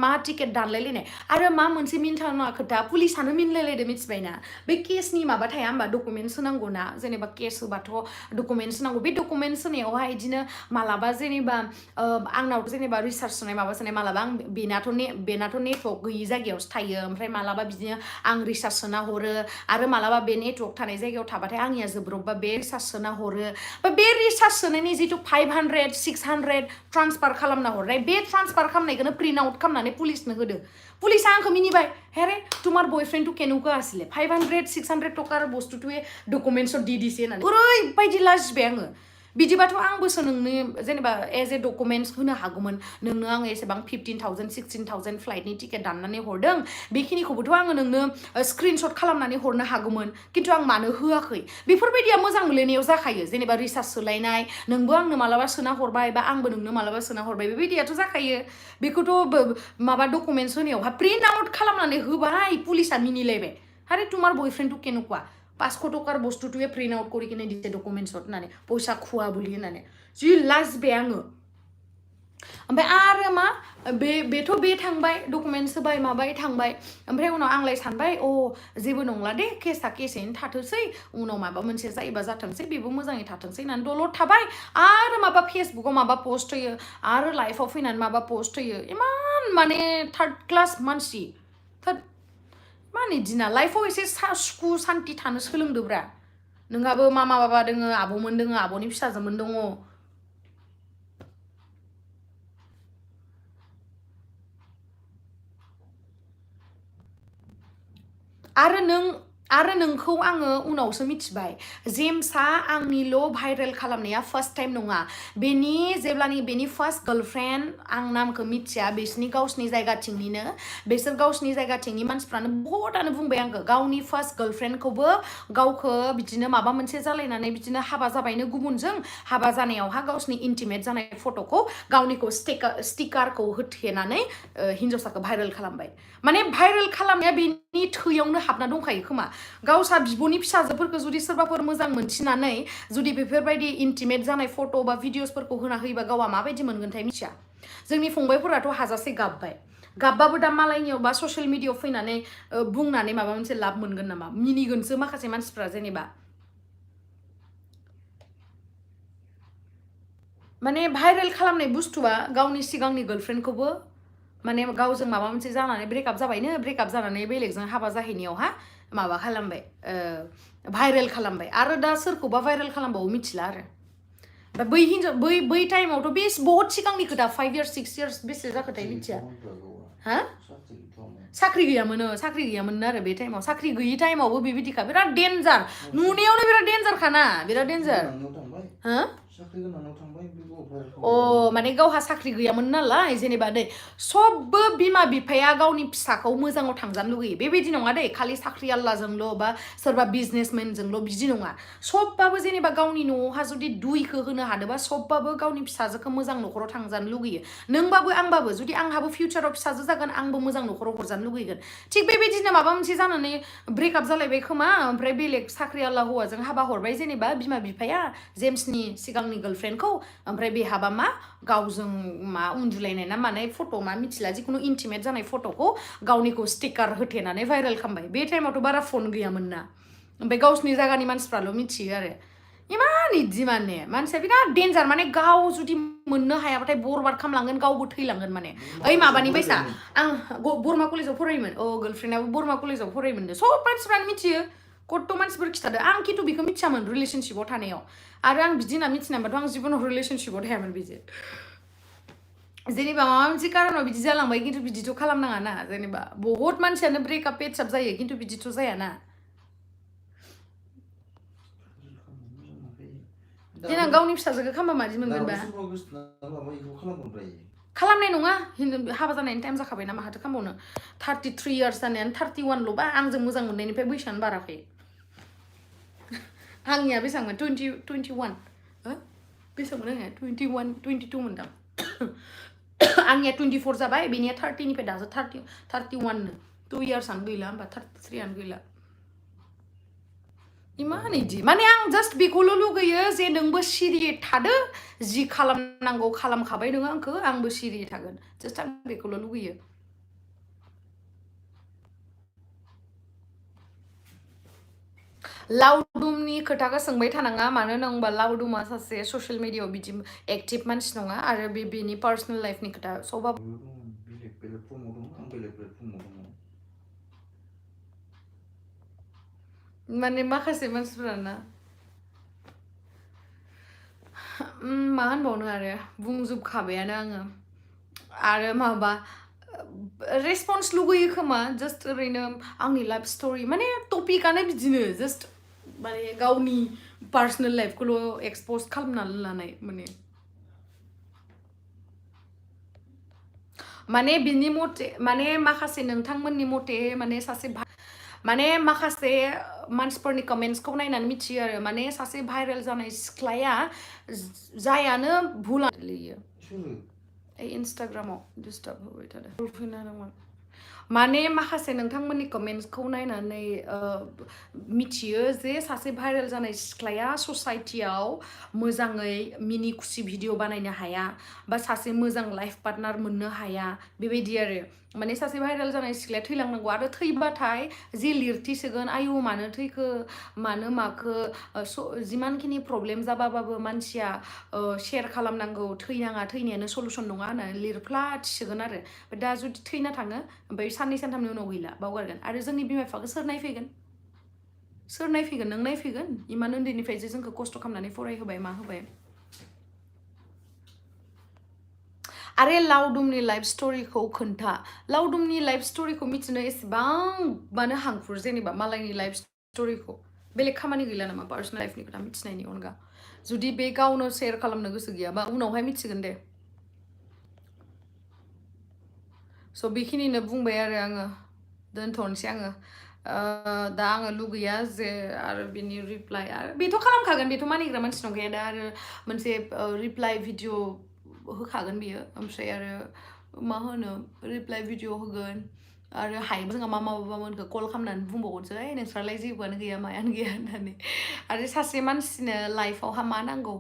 दानलायलायनाय आरो मा मोनसे मिन्थावना खोथा पुलिसानो मिनलायलायदो मिथिबायना बे केसनि माबा थाया होमबा डकुमेन्टस होनांगौ ना जेनेबा केस होबाथ' डकुमेन्टस होनांगौ बे डकुमेन्टस होनायावहाय बिदिनो मालाबा जेनेबा आंनाव जेनेबा रिसार्च सोनाय माबा सोनाय मालाबा आं बेनाथ' नेटवर्क गैयि जायगायावसो थायो ओमफ्राय मालाबा बिदिनो आं रिसार्च सोना हरो आरो मालाबा बे नेटवर्क थानाय जायगायाव थाबाथाय आंनिया जोब्रबबा बे रिसार्च सोना हरो बे रिसार्च सोनायनि जिथु 500 600 ट्रान्सफार खालामना हरनाय बे ट्रान्सफार खालामनायखौनो प्रिन्ट आउट खालामनानै पुलिसनो होदो पुलिसा आंखौ मिनिबाय हेरे तुम्हार बयफ्रेन्ड केनुका आसिले 500 600 टकार बस्तुटुए डकुमेन्ट्सआव दि दिसे होननानै ओरैबायदि लाजिबाय आङो बिदिबाथ' आंबोसो नोंनि जेनेबा एज ए डकुमेन्ट्स होनो हागौमोन नोंनो आङो एसेबां 15,000 16,000 फ्लाइटनि टिकेट दाननानै हरदों बेखिनिखौबोथ' आङो नोंनो स्क्रिनशट खालामनानै हरनो हागौमोन खिन्थु आं मानो होआखै बेफोरबायदिया मोजां मोनलायनायाव जाखायो जेनेबा रिसार्च सोलायनाय नोंबो आंनो मालाबा सोना हरबाय बा आंबो नोंनो मालाबा सोना हरबाय बेबायदियाथ' जाखायो बेखौथ' माबा डकुमेन्ट्स होनायावहा प्रिन्ट आउट खालामनानै होबाय पुलिसा मिनिलायबाय आरे तुम्हार बयफ्रेन्ड केनुका 500 टकार बस्तुटुए प्रिन्ट आउट কৰি কিনে দিছে ডকুমেন্টছত होननानै পইसा खुवा বুলি होननानै जि लाजिबाय आङो ओमफ्राय आरो मा बेथ' बे थांबाय डकुमेन्टस होबाय माबाय थांबाय ओमफ्राय उनाव आंलाय सानबाय जेबो नंला दे केसा केसैनो थाथोंसै उनाव माबा मोनसे जायोबा जाथोंसै बेबो मोजाङै थाथोंसै होननानै दलद थाबाय आरो माबा फेसबुकाव माबा पोस्ट होयो आरो लाइफआव फैनानै माबा पोस्ट होयो इमान माने थार्ड क्लास मानसि माने दिना लाइफआव एसे सुखु सान्ति थानो सोलोंदोब्रा नोंहाबो मामा बाबा दोङो आब'मोन दोङो आब'नि फिसाजोमोन दङ आरो नोंखौ आङो उनावसो मिथिबाय जेम्सआ आंनिल' भाइरेल खालामनाया फार्स्ट टाइम नङा बेनि फार्स्ट गार्लफ्रेन्ड आं नामखौ मिथिया बिसोरनि गावसिनि जायगाथिंनिनो बिसोर गावसिनि जायगाथिंनि मानसिफ्रानो बहुतानो बुंबाय आंखौ गावनि फार्स्ट गार्लफ्रेन्डखौबो गावखौ बिदिनो माबा मोनसे जालायनानै बिदिनो हाबा जाबायनो गुबुनजों हाबा जानायावहा गावसिनि इन्टिमेट जानाय फट'खौ गावनिखौ स्टिकारखौ होथेनानै हिन्जावसाखौ भाइरेल खालामबाय माने भाइरेल खालामनाया बेनि थैयावनो हाबना दंखायो खोमा गावसा बिब'नि फिसाजोफोरखौ जुदि सोरबाफोर मोजां मोनसिनानै जुदि बेफोरबायदि इन्टिमेट जानाय फट' बा भिडिअसफोरखौ होना होयोबा गावा माबायदि मोनगोनथाय मिथिया जोंनि फंबायफोराथ' हाजासे गाबबाबो दा मालायनियाव बा ससियेल मिडियायाव फैनानै बुंनानै माबा मोनसे लाब मोनगोन नामा मिनिगोनसो माखासे मानसिफ्रा जेनेबा माने भाइरेल खालामनाय बुस्थुआ गावनि सिगांनि गार्लफ्रेन्डखौबो माने गावजों माबा मोनसे जानानै ब्रेकआप जाबायनो ब्रेकआप जानानै बेलेगजों हाबा जाहैनायावहा माबा खालामबाय भाइरेल खालामबाय आरो दा सोरखौबा भाइरेल खालामबावो मिथिला आरो बै हिन्जाव बै टाइमावथ' बे बहुत सिगांनि खोथा 5 years 6 years बेसे जाखोथाय मिथिया हा साख्रि गैयामोन आरो बे टाइमाव साख्रि गैयि टाइमावबो बेबायदिखा बिराद डेन्जार नुनायावनो बिराद डेन्जार खाना बिराद डेन्जार हा माने गावहा साख्रि गैयामोन नालाय जेनेबा दै सबबो बिमा बिफाया गावनि फिसाखौ मोजाङाव थांजानो लुगैयो बेबायदि नङा दै खालि साख्रि आल्लाजोंल' बा सोरबा बिजनेसमेनजोंल' बिदि नङा सबबाबो जेनेबा गावनि न'आवहा जुदि दुइखौ होनो हादोंबा सबबाबो गावनि फिसाजोखौ मोजां न'खराव थांजानो लुगैयो नोंबाबो आंबाबो जुदि आंहाबो फिउचाराव फिसाजो जागोन आंबो मोजां न'खराव हरजानो लुगैगोन थिग बेबायदिनो माबा मोनसे जानानै ब्रेकआप जालायबाय खोमा ओमफ्राय बेलेग साख्रि आल्ला हौवाजों हाबा हरबाय जेनेबा बिमा बिफाया जेम्सनि सिगांनि गार्लफ्रेन्डखौ ओमफ्राय बेहाबा मा गावजों मा उन्दुलायनाय ना मानाय फट' मा मिथिला जिखुनु इन्टिमेट जानाय फट'खौ गावनिखौ स्टिकार होथेनानै भाइरेल खालामबाय बे टाइमावथ' बारा फन गैयामोन ना ओमफ्राय गावसिनि जायगानि मानसिफ्राल' मिथियो आरो इमान इदि माने मानसिया बिराद डेन्जार माने गाव जुदि मोननो हायाबाथाय बरबाद खालामलांगोन गावबो थैलांगोन माने ओइ माबानि बायसा आं बरमा कलेजाव फरायोमोन गार्लफ्रेन्डआबो बरमा कलेजाव फरायोमोन सब मानसिफ्रानो मिथियो कत' मानसिफोर खिथादो आं खिन्थु बेखौ मिथियामोन रिलेसनशिपआव थानायाव आरो आं बिदि होनना मिथिनायबाथ' आं जिबनाव रिलेसनशिपआव थायामोन बिदि जेनेबा माबा मोनसे कारनाव बिदि जालांबाय खिन्थु बिदिथ' खालामनाङा ना जेनेबा बहुत मानसियानो ब्रेकआप पेटसाप जायो खिन्थु बिदिथ' जायाना देनां गावनि फिसाजोखौ खालामबा मादि मोनगोनबा खालामनाय नङा हाबा जानायनि टाइम जाखाबाय ना माहाथो खालामबावनो 33 years जानायानो 31ल'बा आंजों मोजां मोननायनिफ्राय बैसोआनो बाराखै आंनिया बेसेबांमोन 21 बेसेबांमोन आंनिया 21 22 मोनदां आंनिया 24 जाबाय बेनिया 30निफ्राय दासो 31 2 yearsआनो गैला होमबा 33आनो गैला इमान इदि माने आं जास्ट बेखौल' लुगैयो जे नोंबो सिरियै थादो जि खालामनांगौ खालामखाबाय नोङो आंखौ आंबो सिरियै थागोन जास्ट आं बेखौल' लुगैयो लावदुमनि खोथाखौ सोंबाय थानाङा मानो होनबा लावदुमा सासे ससियेल मिडियायाव बिदि एक्टिभ मानसि नङा आरो बेनि पार्सनेल लाइफनि खोथा सबा माने माखासे मानसिफोराना मा होनबावनो आरो बुंजोबखाबायानो आङो आरो माबा रेसपन्स लुगैयो खोमा जास्ट ओरैनो आंनि लाइफ स्ट'रि माने टपिकआनो बिदिनो जास्ट माने गावनि पार्सनेल लाइफखौल' एक्सपज खालामनानै लानाय माने बिनि मथे माने माखासे नोंथांमोननि मथे माने सासे माने माखासे मानसिफोरनि कमेन्ट्सखौ नायनानै मिथियो आरो माने सासे भाइरेल जानाय सिख्लाया जायानो भुल लियो इन्स्टाग्रामाव डिस्टार्ब होबाय थादों माने माखासे नोंथांमोननि कमेन्ट्सखौ नायनानै मिथियो जे सासे भाइरेल जानाय सिख्लाया ससाइटियाव मोजाङै मिनि खुसि भिडिअ बानायनो हाया बा सासे मोजां लाइफ पार्टनार मोननो हाया बेबायदि आरो माने सासे भाइरेल जानाय सिख्लाया थैलांनांगौ आरो थैबाथाय जि लिरथिसोगोन आयु मानो थैखो मानो माखो जिमानखिनि प्रब्लेम जाबाबाबो मानसिया शेयार खालामनांगौ थैनाङा थैनायानो सलुसन नङा होननानै लिरफ्लाथिसोगोन आरो दा जुदि थैना थाङो ओमफ्राय साननै सानथामनि उनाव गैला बावगारगोन आरो जोंनि बिमा बिफाखौ सोर नायफैगोन नों नायफैगोन इमान उन्दैनिफ्राय जे जोंखौ खस्थ' खालामनानै फरायहोबाय मा होबाय आरे लावदुमनि लाइफ स्ट'रिखौ खोन्था लावदुमनि लाइफ स्ट'रिखौ मिथिनो एसेबां मानो हांखुर जेनेबा मालायनि लाइफ स्ट'रिखौ बेलेग खामानि गैला नामा पार्सनेल लाइफनि खोथा मिथिनायनि अनगा जुदि बे गावनो शेयार खालामनो गोसो गैयाबा उनावहाय मिथिगोन दे स' बेखिनिनो बुंबाय आरो आङो दोनथ'नोसै आङो दा आङो लुगैया जे आरो बिनि रिप्लाइ आरो बेथ' खालामखागोन बेथ' मानिग्रा मानसि नंखाया दा आरो मोनसे रिप्लाइ भिडिअ होखागोन बियो ओमफ्राय आरो मा होनो रिप्लाइ भिडिअ होगोन आरो हायोबा जोंहा माबामोनखौ कल खालामनानै बुंबावगोनसै नोंस्रालाय जेबोआनो गैया मायानो गैया होननानै आरो सासे मानसिनो लाइफआवहा मा नांगौ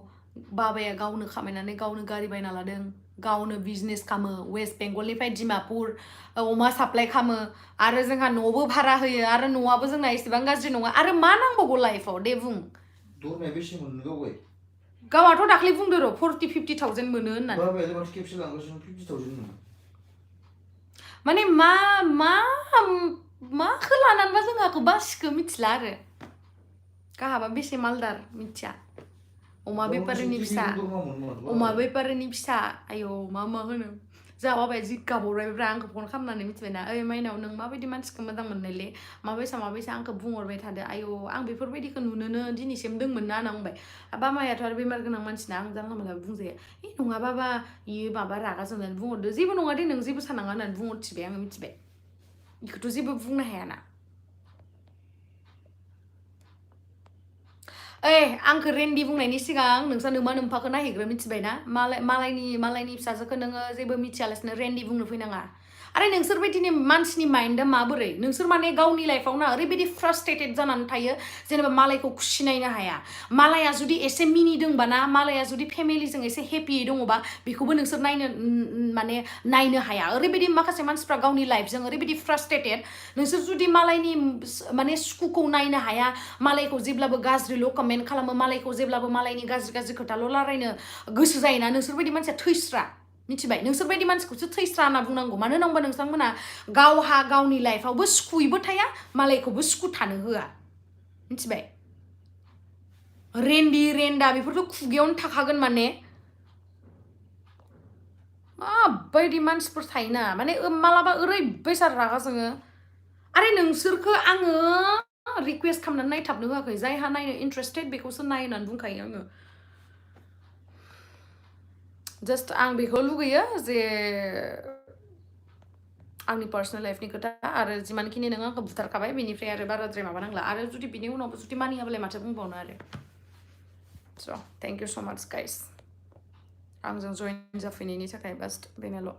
बाबाया गावनो खामायनानै गावनो गारि बायना लादों गावनो बिजनेस खालामो वेस्ट बेंगलनिफ्राय डिमापुर अमा साप्लाइ खालामो आरो जोंहा न'बो भारा होयो आरो न'आबो जोंना एसेबां गाज्रि नङा आरो मा नांबावगौ लाइफआव दे बुं दरमाया बेसे मोनो गावलाय गावाथ' दाख्लै बुंदो र' 40-50,000 मोनो होननानै बाबायालाय माथो खेबसे लांगासिनो 50,000 मोनो माने माखौ लानानैबा जोंहाखौ बासिखौ मिथिला आरो गाहाबा बेसे मालदार मिथिया अमा बेपारिनि फिसा अमा बेपारिनि फिसा आयौ मा होनो जोंहा बाबाया जि गाबहरबाय आंखौ फन खालामनानै मिथिबायना ओइ माइनाव नों माबायदि मानसिखौ मोजां मोननायले माबायसा आंखौ बुंहरबाय थादो आयौ आं बेफोरबायदिखौ नुनोनो दिनैसिम दोंमोन ना होनना बुंबाय बाबायाथ' आरो बेमार गोनां मानसिना आं जानला मोनला बुंजाया नङा बाबा इयो माबा रागा जोंनानै बुंहरदो जेबो नङा दे नों जेबो सानाङा होननानै बुंहरथिबाय आङो मिथिबाय बेखौथ' जेबो बुंनो हायाना आंखौ रेन्डि बुंनायनि सिगां नोंसा नोमा नोम्फाखौ नायहैग्रो मिथिबायना मालायनि फिसाजोखौ नोङो जेबो मिथियालासिनो रेन्डि बुंनो फैनाङा आरे नोंसोर बायदिनि मानसिनि माइन्डआ माबोरै नोंसोर माने गावनि लाइफआव ना ओरैबायदि फ्रास्ट्रेटेड जानानै थायो जेनेबा मालायखौ खुसि नायनो हाया मालाया जुदि एसे मिनिदोंबा ना मालाया जुदि फेमिलिजों एसे हेपियै दङबा बेखौबो नोंसोर नायनो हाया ओरैबायदि माखासे मानसिफ्रा गावनि लाइफजों ओरैबायदि फ्रास्ट्रेटेड नोंसोर जुदि मालायनि माने सुखुखौ नायनो हाया मालायखौ जेब्लाबो गाज्रिल' कमेन्ट खालामो मालायखौ जेब्लाबो मालायनि गाज्रि खोथाल' रायलायनो गोसो जायोना नोंसोरबायदि मानसिया थैस्रा मिथिबाय नोंसोरबायदि मानसिखौसो थैस्रा होनना बुंनांगौ मानो होनबा नोंथांमोना गावहा गावनि लाइफआवबो सुखुयैबो थाया मालायखौबो सुखु थानो होआ मिथिबाय रेन्डि रेन्डा बेफोरथ' खुगायावनो थाखागोन माने माबायदि मानसिफोर थायोना माने मालाबा ओरैबायसा रागा जोङो आरे नोंसोरखौ आङो रिक्वेस्ट खालामनानै नायथाबनो होआखै जायहा नायनो इन्ट्रेस्टेड बेखौसो नाय होननानै बुंखायो आङो जास्ट आं बेखौ लुगैयो जे आंनि पार्सनेल लाइफनि खोथा आरो जिमानखिनि नों आंखौ बुथारखाबाय बेनिफ्राय आरो बाराद्राय माबा नांला आरो जुदि बिनि उनावबो जुदि मानियाबालाय माथो बुंबावनो आरो स' थेंक इउ स' माच गाइस आंजों जइन जाफैनायनि थाखाय बास बेनोल'